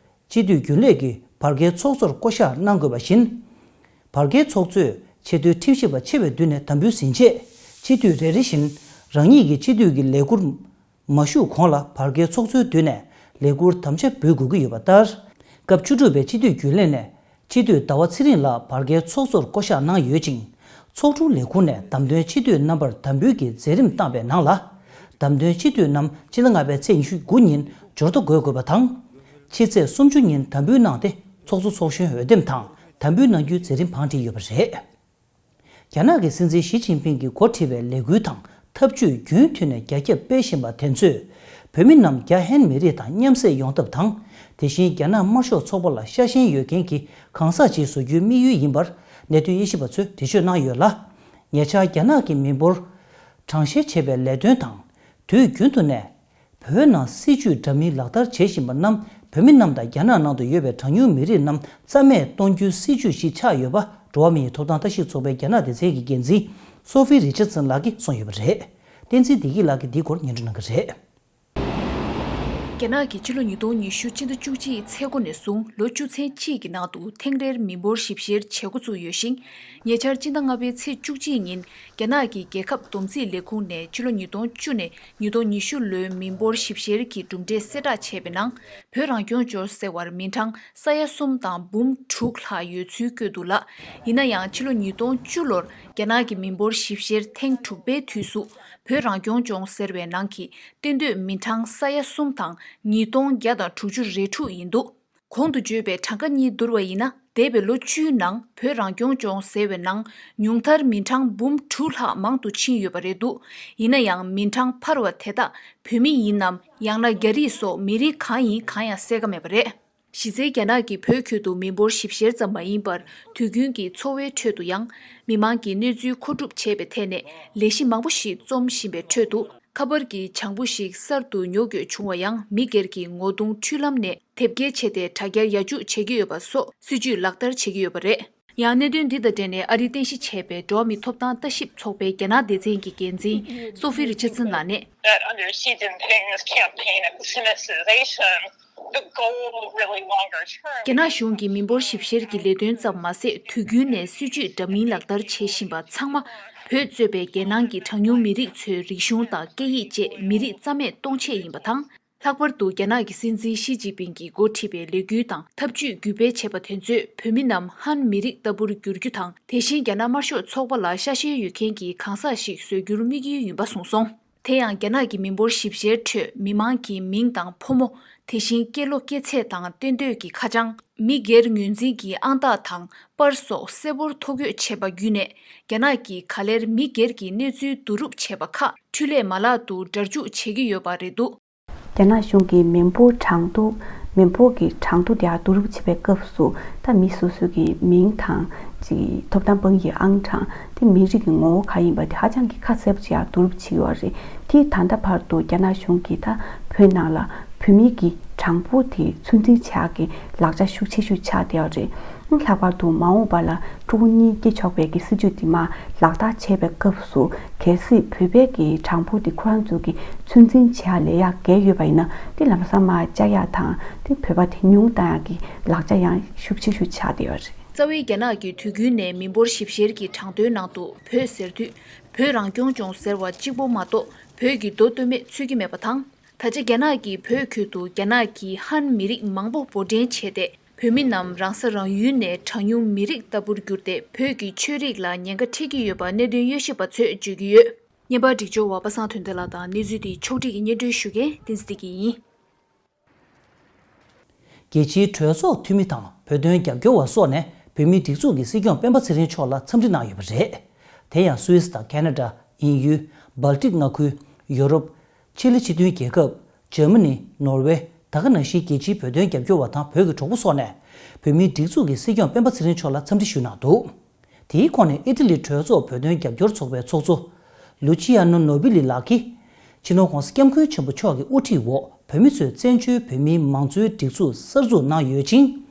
སྤྱི་འཐུས་རྒྱུན་ལས་ཀྱིས་བར་བརྒལ་ཚོགས་གཙོར་བསྐོ་གཞག་གནང་དགོས་པ་བཞིན། བར་བརྒལ་ཚོགས་གཙོས་ཆེས་མཐོའི་ཁྲིམས་ཞིབ་པ་ཆེ་བའི་མདུན་ནས་དམ་འབུལ་ཟིན་རྗེས། སྤྱི་འཐུས་རེ་རེ་བཞིན་རང་ཉིད་ཀྱི་སྤྱི་འཐུས་ཀྱི་ལས་ཁུར། མ་ཞུགས་གོང་ལ་བར་བརྒལ་ཚོགས་གཙོའི་མདུན་ནས་ལས་ཁུར་དམ་བཅའ་འབུལ་དགོས་ཀྱི་ཡོད་པ་ལྟར། སྐབས་བཅུ་དྲུག་པའི་སྤྱི་འཐུས་རྒྱུན་ལས་ནས་སྤྱི་འཐུས་ཟླ་བ་ཚེ་རིང་ལགས་བར་བརྒལ་ཚོགས་གཙོར་བསྐོ་གཞག་གནང་ཡོད་ཅིང་། ཚོགས་དྲུང་ལས་ཁུངས་ནས་བདམས་ཐོན་སྤྱི་འཐུས་རྣམ་པར་དམ་འབུལ་གྱི་མཛད་རིམ་བཏང་བའི་ནང་ལ། བདམས་ཐོན་སྤྱི་འཐུས་རྣམས་སྤྱི་ཟླ་ལྔ་པའི་ཚེས་ཉི་ཤུ་དགུ་ཉིན་འབྱོར་ཐོ་འགོད་དགོས་པ་དང་། ཕྱི་ཚེས་སུམ་ཅུ་ཉིན་དམ་འབུལ་གནང་སྟེ། ཚོགས་གཙོ་ཚོགས་གཞོན་འོས་འདེམས་དང་དམ་འབུལ་གནང་རྒྱུའི་མཛད་རིམ་བང་བསྒྲིགས་ཡོད་པ་རེད། རྒྱ་ནག་གི་སྲིད་འཛིན་ཞི་ཅིན་ཕིང་གིས་འགོ་ཁྲིད་པའི་ལས་འགུལ་དང་འཐབ་ཇུས་རྒྱུན་མཐུད་ནས་རྒྱ་ཁྱབ་སྤེལ་བཞིན་པ་དེ་ཚོས། བོད་མི་རྣམས་རྒྱ་ཧན་མི་རིགས་དང་མཉམ་བསྲེས་ཡོང་ཐབས་དང་། དེ་བཞིན་རྒྱ་ནག་དམར་ཤོག་ཚོགས་པ་ལ་ཤ་ཞེན་ཡོད་མཁན་གྱི་གང་ཟག་ཅིག་བཟོ་རྒྱུའི་དམིགས་ཡུལ་ཡིན་པར། གནད་དོན་དབྱེ་ཞིབ་པ་ཚོས་འགྲེལ་བརྗོད་གནང་ཡོད་ལ། ཉེ་ཆར་རྒྱ་ནག་གི་མི་འབོར་གྲངས་བཤེར་བྱེད་པའི་ལས་དོན་དང་། དུས་རྒྱུན་དུ་ནས། བོད་ནང་སྲིད་ཇུས་འདྲ་མིན་ལག་བསྟར་བྱེད་བཞིན་པ་རྣམས། བོད་མི་རྣམས་དང་རྒྱ་ནག་ནང་དུ་ཡོད་པའི་གྲངས་ཉུང་མི་རིགས་རྣམས་རྩ་མེད་གཏོང་རྒྱུའི་སྲིད་ཇུས་ཤིག་ཆགས་ཡོད་པ། འགྲོ་བ་མིའི་ཐོབ་ཐང་ལྟ་ཞིབ་ཚོགས་པའི་རྒྱ་ནག་སྡེ་ཚན་གྱི་འགན་འཛིན་སོ་ཕི་རི་ཆར་ཙན་ལགས་ཀྱིས་གསུངས་ཡོད་པ་རེད། བསྟན་འཛིན་བདེ་སྐྱིད་ལགས་ཀྱིས་འདིའི་སྐོར་སྙན་སྒྲོན་གནང་གི་རེད། རྒྱ་ནག་གིས་ཕྱི་ལོ་ཉིས་སྟོང་ཉི་ཤུ་སྤྱི་ཟླ་བཅུ་གཅིག་ཚེས་འགོ་ནས་བཟུང་ལོ་བཅུ་ཚན་གཅིག་གི་ནང་དུ་ཐེངས་རེར་མི་འབོར་ཞིབ་བཤེར་བྱེད་འགོ་བཙུགས་ཡོད་ཞིང་། ཉེ་ཆར་སྤྱི་ཟླ་ལྔ་པའི་ཚེས་བཅུ་གཅིག་ཉིན། རྒྱ་ནག་གི་རྒྱལ་ཁབ་བསྡོམས་རྩིས་ལས་ཁུངས་ནས་ཕྱི་ལོ་ཉིས་སྟོང་བཅུ་ནས་ཉིས་སྟོང་ཉི་ཤུ་ལོའི་མི་འབོར་ཞིབ་བཤེར་གྱི་གྲུབ་འབྲས་གསལ་བསྒྲགས་བྱས་པའི་ནང་། བོད་རང་སྐྱོང་ལྗོངས་ཟེར་བར་མི་གྲངས་ས་ཡ་གསུམ་དང་འབུམ་དྲུག་ལྷག་ཡོད་ཚུལ་བཀོད་འདུག་ལ། ཡིན་ན་ཡང་ཕྱི་ལོ་ཉིས་སྟོང་བཅུ་ལོར་རྒྱ་ནག་གི་མི་འབོར་ཞིབ་བཤེར་ཐེངས་དྲུག་པའི་དུས་སུ། བོད་རང་སྐྱོང་ལྗོངས་ཟེར་བའི་ནང་གི་གཏན་སྡོད་མི་གྲངས་ས་ཡ་གསུམ་དང་ཉིས་སྟོང་བརྒྱ་དང་དྲུག་ཅུ་རེ་དྲུག་ཡིན་འདུག། གོང་དུ་བརྗོད་པའི་གྲངས་ཀ་གཉིས་བསྡུར་བ་ཡིན་ན། འདས་པའི་ལོ་བཅུའི་ནང་བོད་རང་སྐྱོང་ལྗོངས་ཟེར་བའི་ནང་ཉུང་མཐར་མི་གྲངས་འབུམ་དྲུག་ལྷག་མང་དུ་ཕྱིན་ཡོད་པ་རེད་འདུག། ཡིན་ན་ཡང་མི་གྲངས་འཕར་བ་དེ་དག་བོད་མི་ཡིན་ནམ། ཡང་ན་རྒྱ་རིགས་སོགས་མི་རིགས་གང་ཡིན་གང་ཡང་གསལ་ཁ་མེད་པ་རེད། གཞི་རྩའི་རྒྱ་ནག་གིས་བོད་ཁུལ་དུ་མི་འབོར་ཞིབ་བཤེར་ཙམ་མ་ཡིན་པར། དུས་རྒྱུན་གྱི་འཚོ་བའི་ཁྲོད་དུ་ཡང་། མི་མང་གི་གནས་ཚུལ་མཁོ་སྒྲུབ་བྱེད་པའི་ཐད་ནས་ལས་གཞི་མང་པོ་ཞིག་རྩོམ་བཞིན་པའི་ཁྲོད་དུ། ཁ་པར་གྱི་བྱང་བུ་ཞིག་གསར་དུ་ཉོ་དགོས་བྱུང་བ་ཡང་། མི་སྒེར་གྱི་ངོ་གདོང་འཕྲུལ་ལམ་ནས་དེབ་སྐྱེལ་བྱས་ཏེ། དྲ་རྒྱར་ཡར་འཇུག་བྱེད་ཀྱི་ཡོད་པ་སོགས་སྲིད་ཇུས་ལག་བསྟར་བྱེད་ཀྱི་ཡོད་པ་རེད། ཡང་གནད་དོན་འདི་དང་འབྲེལ་ནས་ཨ་རིས་རྟེན་གཞི་བྱས་པའི་འགྲོ་བ་མིའི་ཐོབ་ཐང་ལྟ་ཞིབ་ཚོགས་པའི་རྒྱ་ནག་སྡེ་ཚན་གྱི་འགན་འཛིན་སོ་ཕི་རི་ཆར་སན་ལགས་ནས། That under Xi Jinping's campaign of sinicization, the goal really longer term རྒྱ་ནག་གཞུང་གིས་མི་འབོར་ཞིབ་བཤེར་གྱི་ལས་དོན་ཙམ་མ་ཟད། དུས་རྒྱུན་ནས་སྲིད་ཇུས་འདྲ་མིན་ལག་བསྟར་བྱེད་བཞིན་པ་ཚང་མ། བོད་གཙོས་པའི་རྒྱལ་ནང་གི་གྲངས་ཉུང་མི་རིགས་ཚོའི་རིག་གཞུང་དང་སྐད་ཡིག་བཅས་མི་རིགས་རྩ་མེད་གཏོང་ཆེད་ཡིན་པ་དང་། ལྷག་པར་དུ་རྒྱ་ནག་གི་སྲིད་འཛིན་ཞི་ཅིན་ཕིང་གིས་འགོ་ཁྲིད་པའི་ལས་འགུལ་དང་ཐབས་ཇུས་བརྒྱུད་སྤེལ་བྱས་པ་དེ་ཚོས་བོད་མི་རྣམས་ཧན་མི་རིགས་ལྟ་བུར་འགྱུར་རྒྱུ་དང་། དེ་བཞིན་རྒྱ་ནག་དམར་ཤོག་ཚོགས་པ་ལ་ཤ་ཞེན་ཡོད་མཁན་གྱི་གང་ཟག་ཞིག་བཟོ་རྒྱུར་དམིགས་ཡུལ་ཡིན་པ་གསུངས་སོང་། དེ་ཡང་རྒྱ་ནག་གི་མི་འབོར་ཞིབ་བཤེར་ཁྲོད་མི་མང་གི་མིང་དང་ཕོ་མོ། དེ་བཞིན་སྐྱེས་ལོ་སྐྱེས་ཚེས་དང་སྟོན་དུས་ཀྱི་ཁ་བྱང་། མི་སྒེར་ངོས་འཛིན་གྱི་ཨང་རྟགས་དང་པར་སོགས་གསལ་པོར་ཐོ་འགོད་བྱས་པ་བརྒྱུད་ནས། རྒྱ་ནག་གིས་ག་ལེར་མི་སྒེར་གྱི་གནས་ཚུལ་བསྡུ་རུབ་བྱས་པ་ཁག་འཕྲུལ་ལས་མ་ལག་ཏུ་སྒྲ་འཇུག་བྱེད་ཀྱི་ཡོད་པ་རེད་འདུག། རྒྱ་ནག་གཞུང་གིས་མི་འབོར་གྲངས་ཐོ། མི་འབོར་གྱི་གྲངས་ཐོ་དེ་བསྡུ་རུབ་བྱེད་པའི་སྐབས་སུ། ད་མི་སོ་སོ་གི་མིང་དང་། ཅིག་ཐོབ་ཐང་དཔང་ཡིག་ཨང་གྲངས། དེ་མི་རིགས་ཀྱི་ངོ་བོ་ག་ཡིན་པ་དེ་ཧ་ཅང་གི་ཁ་གསལ་པོ་ཅིག་ཡང་བསྡུ་རུབ་བྱེད་ཀྱི་ཡོད་རེད། དེ་ད་ལྟ་བར་དུ་རྒྱ་ནག་གཞུང་གིས་ད་བོད་ནང་ལ་བོད་མི་གི་གྲངས་འབོར་དེ་ཚོད་འཛིན་བྱ་གི་ལག་ཆ་ཤུགས་ཆེ་ཤོས་ཆགས་བསྡད་ཡོད་རེད། ལྷག་པར་དུ་མ་འོངས་པ་ལ་ཕྲུ་གུ་གཉིས་སྐྱེ་ཆོག་པའི་གི་སྲིད་ཇུས་དེ་མར་ལག་བསྟར་བྱས་པའི་སྐབས་སུ། གལ་སྲིད་བོད་པའི་གི་གྲངས་འབོར་དེ་ཁོ་རང་ཚོ་གི་ཚོད་འཛིན་བྱེད་ཡག་ལས་ཡག་བརྒལ་ཡོད་པ་ཡིན་ན། དེ་ལམ་སང་མར་བཅག་ཡག་དང་། དེ་བོད་པ་དེ་ཉུང་བཏང་ཡག་གི་ལག་ཆ་ཡང་ཤུགས་ཆེ་ཤོས་ཆགས་བསྡད་ཡོད་རེད། རྩ་བའི་རྒྱ་ནག་གི་དུས་རྒྱུན་ནས་མི་འབོར་ཞིབ་བཤེར་གྱི་གྲངས་ཐོའི་ནང་དུ་བོད་ཟེར་དུས། བོད་རང་སྐྱོང་ལྗོངས་ཟེར་བ་གཅིག་པོ་མ་གཏོགས་བོད་ཀྱི་མདོ་སྟོད་སྨད་ཚུད་ཀྱི་མེད་པ་དང་། ད་ཆ་རྒྱ་ནག་གིས་བོད་ཁུལ་དུ་རྒྱ་ནག་གི་ཧན་མི་རིགས་མང་པོ་འབོར་འདྲེན་བྱས་ཏེ། བོད་མི་རྣམས་རང་ས་རང་ཡུལ་ནས་གྲངས་ཉུང་མི་རིགས་ལྟ་བུར་གྱུར་ཏེ། བོད་ཀྱི་ཆོས་རིག་ལ་ཉེན་ཁ་འཕྲད་ཀྱི་ཡོད་པ་གནད་དོན་དབྱེ་ཞིབ་པ་ཚོས་བརྗོད་ཀྱི་ཡོད། བརྙན་པར་སྒྲིག་སྦྱོར་བ་པ་སངས་དོན་ལྡན་ལགས་དང་། གནས་ཚུལ་དེ་ཕྱོགས་སྒྲིག་གིས་སྙན་སྒྲོན་ཞུ་མཁན་བསྟན་འཛིན་བདེ་སྐྱིད་ཡིན། རྒྱལ་སྤྱིའི་གྲོས་ཚོགས་འཐུས་མི་དང་བོད་དོན་རྒྱབ་སྐྱོར་བ་སོགས་ནས་བོད་མིའི་སྒྲིག་འཛུགས་ཀྱི་སྲིད་སྐྱོང་སྤེན་པ་ཚེ་རིང་མཆོག་ལ་འཚམས་འདྲི་གནང་ཡོད་པ་རེད། དེ་ཡང་སུད་སི་དང་ཁེ་ན་ཌ། དབྱིན་ཡུལ། སྦལ་ཏིག་མངའ་ཁུལ། ཡོ་རོབ། ཆི་ལི་སྤྱི་མཐུན་རྒྱལ་ཁབ། འཇར་མ་ནི། ནོར་ཝེ། ད་ག་ནང་བཞིན་རྒྱལ་སྤྱིའི་བོད་དོན་རྒྱབ་སྐྱོར་བ་དང་བོད་ཀྱི་གྲོགས་པོ་སོགས་ནས་བོད་མིའི་སྒྲིག་འཛུགས་ཀྱི་སྲིད་སྐྱོང་སྤེན་པ་ཚེ་རིང་མཆོག་ལ་འཚམས་འདྲི་ཞུས་གནང་འདུག། དེའི་ཁོངས་ནས་ཨི་ཊ་ལི་གྲོས་ཚོགས་བོད་དོན་རྒྱབ་སྐྱོར་ཚོགས་པའི་ཚོགས་གཙོ། ལུ་ཆི་ཡ་ནོ་ནོ་བི་ལི་ལགས་ཀྱིས། སྤྱི་ནོར་༧གོང་ས་༧སྐྱབས་མགོན་ཆེན་པོ་མཆོག་གི་དབུ་ཁྲིད་འོག་བོད་མི་ཚོས་བཙན་བྱོལ་བོད་མིའི་མང་གཙོའི་སྒྲིག་འཛུགས་གསར་འཛུགས་གནང་ཡོད་ཅིང་།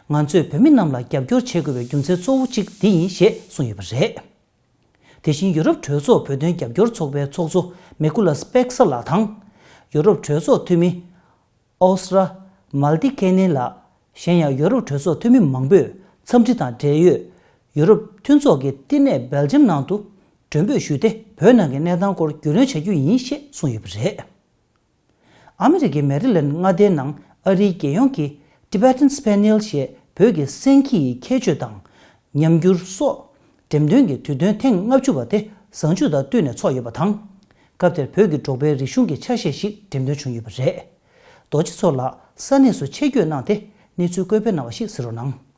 ང་ཚོས་བོད་མི་རྣམས་ལ་རྒྱབ་སྐྱོར་བྱེད་དགོས་པའི་རྒྱུ་མཚན་གཙོ་བོ་གཅིག་འདི་ཡིན་ཞེས་གསུངས་ཡོད་པ་རེད། དེ་བཞིན་ཡུ་རོབ་གྲོས་ཚོགས་བོད་དོན་རྒྱབ་སྐྱོར་ཚོགས་པའི་ཚོགས་གཙོ་མེ་ཀུ་ལ་སྤེག་ས་ལགས་དང་། ཡུ་རོབ་གྲོས་ཚོགས་འཐུས་མི་ཨོ་སི་ར་མལ་ཏི་ཀེ་ནེ་ལགས། གཞན་ཡང་ཡུ་རོབ་གྲོས་ཚོགས་འཐུས་མི་མང་པོས་འཚམས་འདྲི་དང་འབྲེལ་ཡོད་ཡུ་རོབ་མཐུན་ཚོགས་ཀྱི་བསྟི་གནས་སྦེལ་ཇམ་ནང་དུ་མགྲོན་འབོད་ཞུས་ཏེ། བོད་ནང་གི་གནས་སྟངས་སྐོར་རྒྱུས་ལོན་བྱ་རྒྱུ་ཡིན་ཞེས་གསུངས་ཡོད་པ་རེད། ཨ་མི་རི་ཀའི་མེ་རི་ལེན་མངའ་སྡེའི་ནང་ཨ་རིའི་རྒྱལ་ཡོངས་ཀྱི་Tibetan Spaniel ཞེས་བོད་ཀྱི་སེང་གེ་ཡི་ཁྱད་ཆོས་དང་ཉམས་འགྱུར་སོགས་འགྲེམས་སྟོན་གྱི་དུས་སྟོན་ཐེངས་ལྔ་བཅུ་པ་དེ་གཟའ་མཇུག་དང་བསྟུན་ནས་ཚོགས་ཡོད་པ་དང་། སྐབས་དེར་བོད་ཀྱི་འབྲོག་པའི་རིག་གཞུང་གི་ཆ་ཤས་ཤིག་འགྲེམས་སྟོན་བྱུང་ཡོད་པ་རེད། རྡོ་རྗེ་མཚོ་ལགས་ས་གནས་སུ་ཆེད་བསྐྱོད་གནང་སྟེ་གནས་ཚུལ་བཀོད་སྤེལ་གནང་བ་ཞིག་གཟིགས་རོགས་གནང་།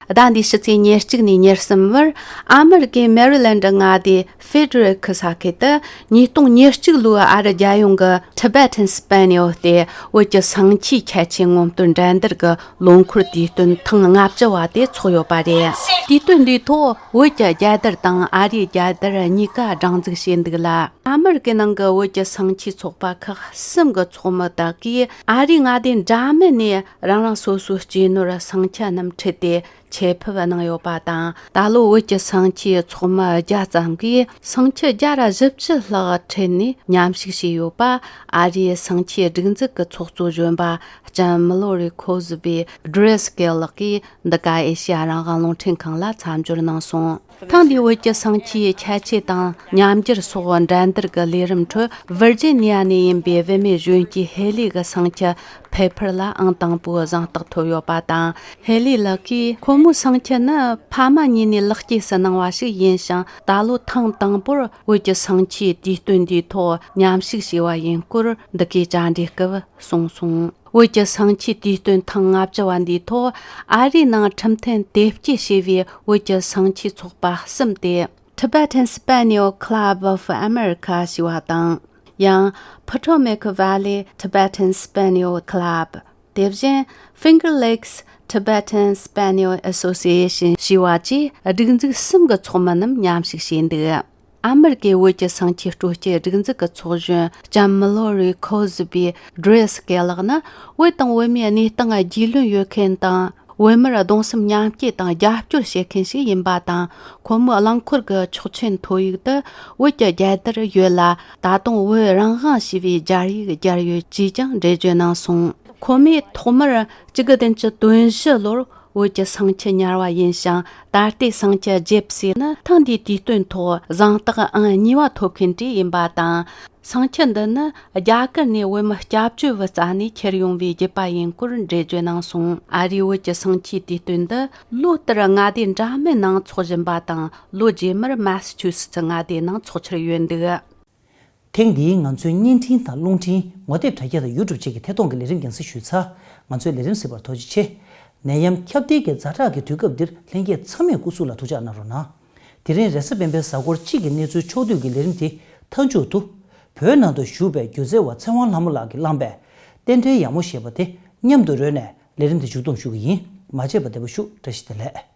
ཟླ་འདིའི་ཕྱི་ཚེས་ཉེར་གཅིག་ནས་ཉེར་གསུམ་བར་ཨ་མི་རི་ཀའི་མེ་རི་ལེན་ཌི་མངའ་སྡེ་ཧྥེ་ཌི་རལ་ཁུ་ས་ཁུལ་དུ་ཉིས་སྟོང་ཉེར་གཅིག་ལོའི་ཨ་རི་རྒྱལ་ཡོངས་ཀྱི་Tibetan Spaniel སྟེ་བོད་ཀྱི་སེང་ཆེན་ཁྱད་ཆོས་ངོ་སྤྲོད་འགྲན་བསྡུར་གྱི་ལོ་འཁོར་དུས་སྟོན་ཐེངས་ལྔ་བཅུ་བ་དེ་ཚོགས་ཡོད་པ་རེད། དུས་སྟོན་འདིའི་ཐོག་བོད་ཀྱི་རྒྱལ་དར་དང་ཨ་རིའི་རྒྱལ་དར་གཉིས་ཀ་སྒྲེང་འཛུགས་བྱས་འདུག་ལ། ཨ་མི་རི་ཀའི་ནང་གི་བོད་ཀྱི་སེང་ཆེན་ཚོགས་པ་ཁག་གསུམ་གྱི་ཚོགས་མི་དག་གིས་ཨ་རིའི་མངའ་སྡེ་འདྲ་མིན་ནས་རང་རང་སོ་སོའི་གཅེས་ནོར་སེང་ཆེན་རྣམས་ཁྲིད་དེ་ཆེད་ཕེབས་གནང་ཡོད་པ་དང་། ད་ལོ་བོད་ཀྱི་སེང་ཆེན་ཚོགས་མི་བརྒྱ་ཙམ་གིས་སེང་ཆེན་བརྒྱ་ར་བཞི་བཅུ་ལྷག་ཁྲིད་ནས་མཉམ་ཞུགས་བྱས་ཡོད་པ། ཨ་རིའི་སེང་ཆེན་སྒྲིག་འཛུགས་ཀྱི་ཚོགས་གཙོ་གཞོན་པ་ལྕམ་མི་ལོ་རི་ཁོ་ཟི་བི་ཌི་རེ་སི་ཀེ་ལགས་ཀྱིས་འདི་ག་ཨེ་ཤེ་ཡ་རང་དབང་རླུང་འཕྲིན་ཁང་ལ་མཚམས་སྦྱོར་གནང་སོང་། ཐེངས་འདིའི་བོད་ཀྱི་སེང་ཆེན་ཁྱད་ཆོས་དང་ཉམས་འགྱུར་སོགས་འགྲན་བསྡུར་གྱི་ལས་རིམ་ཁྲོད་ཝིར་ཇི་ནི་ཡ་ནས་ཡིན་པའི་བུད་མེད་གཞོན་སྐྱེས་ཧེ་ལི་གི་སེང་ཆེན་ཕེ་ཕར་ལ་ཨང་དང་པོའི་གཟེངས་རྟགས་ཐོབ་ཡོད་པ་དང་། ཧེ་ལི་ལགས་ཀྱིས་ཁོ་མོའི་སེང་ཆེན་ནི་ཕ་མ་གཉིས་ནས་ལེགས་སྐྱེས་སུ་གནང་བ་ཞིག་ཡིན་ཞིང་། ད་ལོ་ཐེངས་དང་པོར་བོད་ཀྱི་སེང་ཆེན་དུས་སྟོན་འདིའི་ཐོག་མཉམ་ཞུགས་བྱས་པ་ཡིན་སྐོར་འདི་གའི་བཅར་འདྲིའི་སྐབས་གསུངས་སོང་། བོད་ཀྱི་སེང་ཆེན་དུས་སྟོན་ཐེངས་ལྔ་བཅུ་བ་འདིའི་ཐོག་ཨ་རིའི་ནང་ཁྲིམས་མཐུན་དེབ་སྐྱེལ་བྱས་པའི་བོད་ཀྱི་སེང་ཆེན་ཚོགས་པ་གསུམ་སྟེ། Tibetan Spaniel Club of America ཞེས་པ་དང་། ཡང་Potomac Valley Tibetan Spaniel Club། དེ་བཞིན་Finger Lakes Tibetan Spaniel Association ཞེས་པ་བཅས་སྒྲིག་འཛུགས་གསུམ་གྱི་ཚོགས་མི་རྣམས་མཉམ་ཞུགས་བྱས་འདུག། ཨ་མི་རི་ཀའི་བོད་ཀྱི་སེང་ཆེན་སྤྲོ་སྐྱིད་སྒྲིག་འཛུགས་ཀྱི་ཚོགས་གཞོན་ལྕམ་མི་ལོ་རི་ཁོ་ཟི་བི་ཌི་རེ་སི་ཀེ་ལགས་ནི། བོད་དང་བོད་མིའི་གནས་སྟངས་རྒྱུས་ལོན་ཡོད་མཁན་དང་། བོད་མིར་གདུང་སེམས་མཉམ་སྐྱེད་དང་རྒྱབ་སྐྱོར་བྱེད་མཁན་ཞིག་ཡིན་པ་དང་། ཁོ་མོའི་རླངས་འཁོར་གྱི་ཆོག་མཆན་ཐོ་ཡིག་ཏུ། བོད་ཀྱི་རྒྱལ་དར་ཡོད་ལ། ད་དུང་བོད་རང་དབང་ཞེས་པའི་སྦྱར་ཡིག་སྦྱར་ཡོད་ཅེས་ཀྱང་འགྲེལ་བརྗོད་གནང་སོང་། ཁོ་མོས་ཐོག་མར་གཅིག་དགུ་བདུན་ཅུ་དོན་བཞི་ལོར། བོད་ཀྱི་བསང་ཁྱི་ཉར་བ་ཡིན་ཞིང་། ད་ལྟའི་བསང་ཁྱི་རྗེབ་སྲས་ནི་ཐེངས་འདིའི་དུས་སྟོན་ཐོག་གཟེངས་རྟགས་ཨང་གཉིས་པ་ཐོབ་མཁན་དེ་ཡིན་པ་དང་། བསང་ཁྱི་འདི་ནི་རྒྱ་གར་ནས་བོད་མི་སྐྱབས་བཅོལ་བུ་རྩ་ནས་ཁྱེར་ཡོང་བའི་རྒྱུད་པ་ཡིན་སྐོར་འགྲེལ་བརྗོད་གནང་སོང་། ཨ་རིའི་བོད་ཀྱི་བསང་ཁྱིའི་དུས་སྟོན་འདི་ལོ་ལྟར་མངའ་སྡེ་འདྲ་མིན་ནང་འཚོགས་བཞིན་པ་དང་། ལོ་རྗེས་མར་མ་སི་ཆུ་སི་ཙི་མངའ་སྡེའི་ནང་འཚོགས་འཆར་ཡོད་འདུག། ཐེངས་འདིའི་ང་ཚོའི་བརྙན་འཕྲིན་དང་རླུང་འཕྲིན། ངོ་དེབ་དྲ་རྒྱ་དང་ཡུ་ཊུབ་བཅས་ཀྱི་ཐད་གཏོང་གི་ལས་རིམ་རྒྱང་སྲིང་ཞུས་ཚར། ང་ཚོའི་ལས་རིམ་གཟིགས་པར་ཐུགས་རྗེ་ཆེ། ནད་ཡམས་ཁྱབ་གདལ་གྱི་ཛ་དྲག་གི་དུས་སྐབས་འདིར་ལྷན་རྒྱས་ཚང་མས་སྐུ་གཟུགས་ལ་ཐུགས་ཅག་གནང་རོགས་གནང་། དེ་རིང་རེས་གཟའ་སྤེན་པའི་གཟའ་འཁོར་གཅིག་གི་གནས་ཚུལ་ཕྱོགས་བསྡུས་ཀྱི་ལས་རིམ་དེ་མཐའ་མཇུག་ཏུ། བོད་ནང་དུ་བཞུགས་པའི་སྒྱུ་རྩལ་བ་ཚེ་དབང་ལྷ་མོ་ལགས་ཀྱིས་བླངས་པའི་རྟེན་འབྲེལ་ཡག་མོ་ཞེས་པ་དེ་མཉམ་དུ་རོལ་ནས་ལས་རིམ་དེ་མཇུག་བསྡོམས་ཞུ་གི་ཡིན། མ་མཇལ་བར་བདེ་པོ་བཞུགས། བཀྲ་ཤིས་བདེ་ལེགས།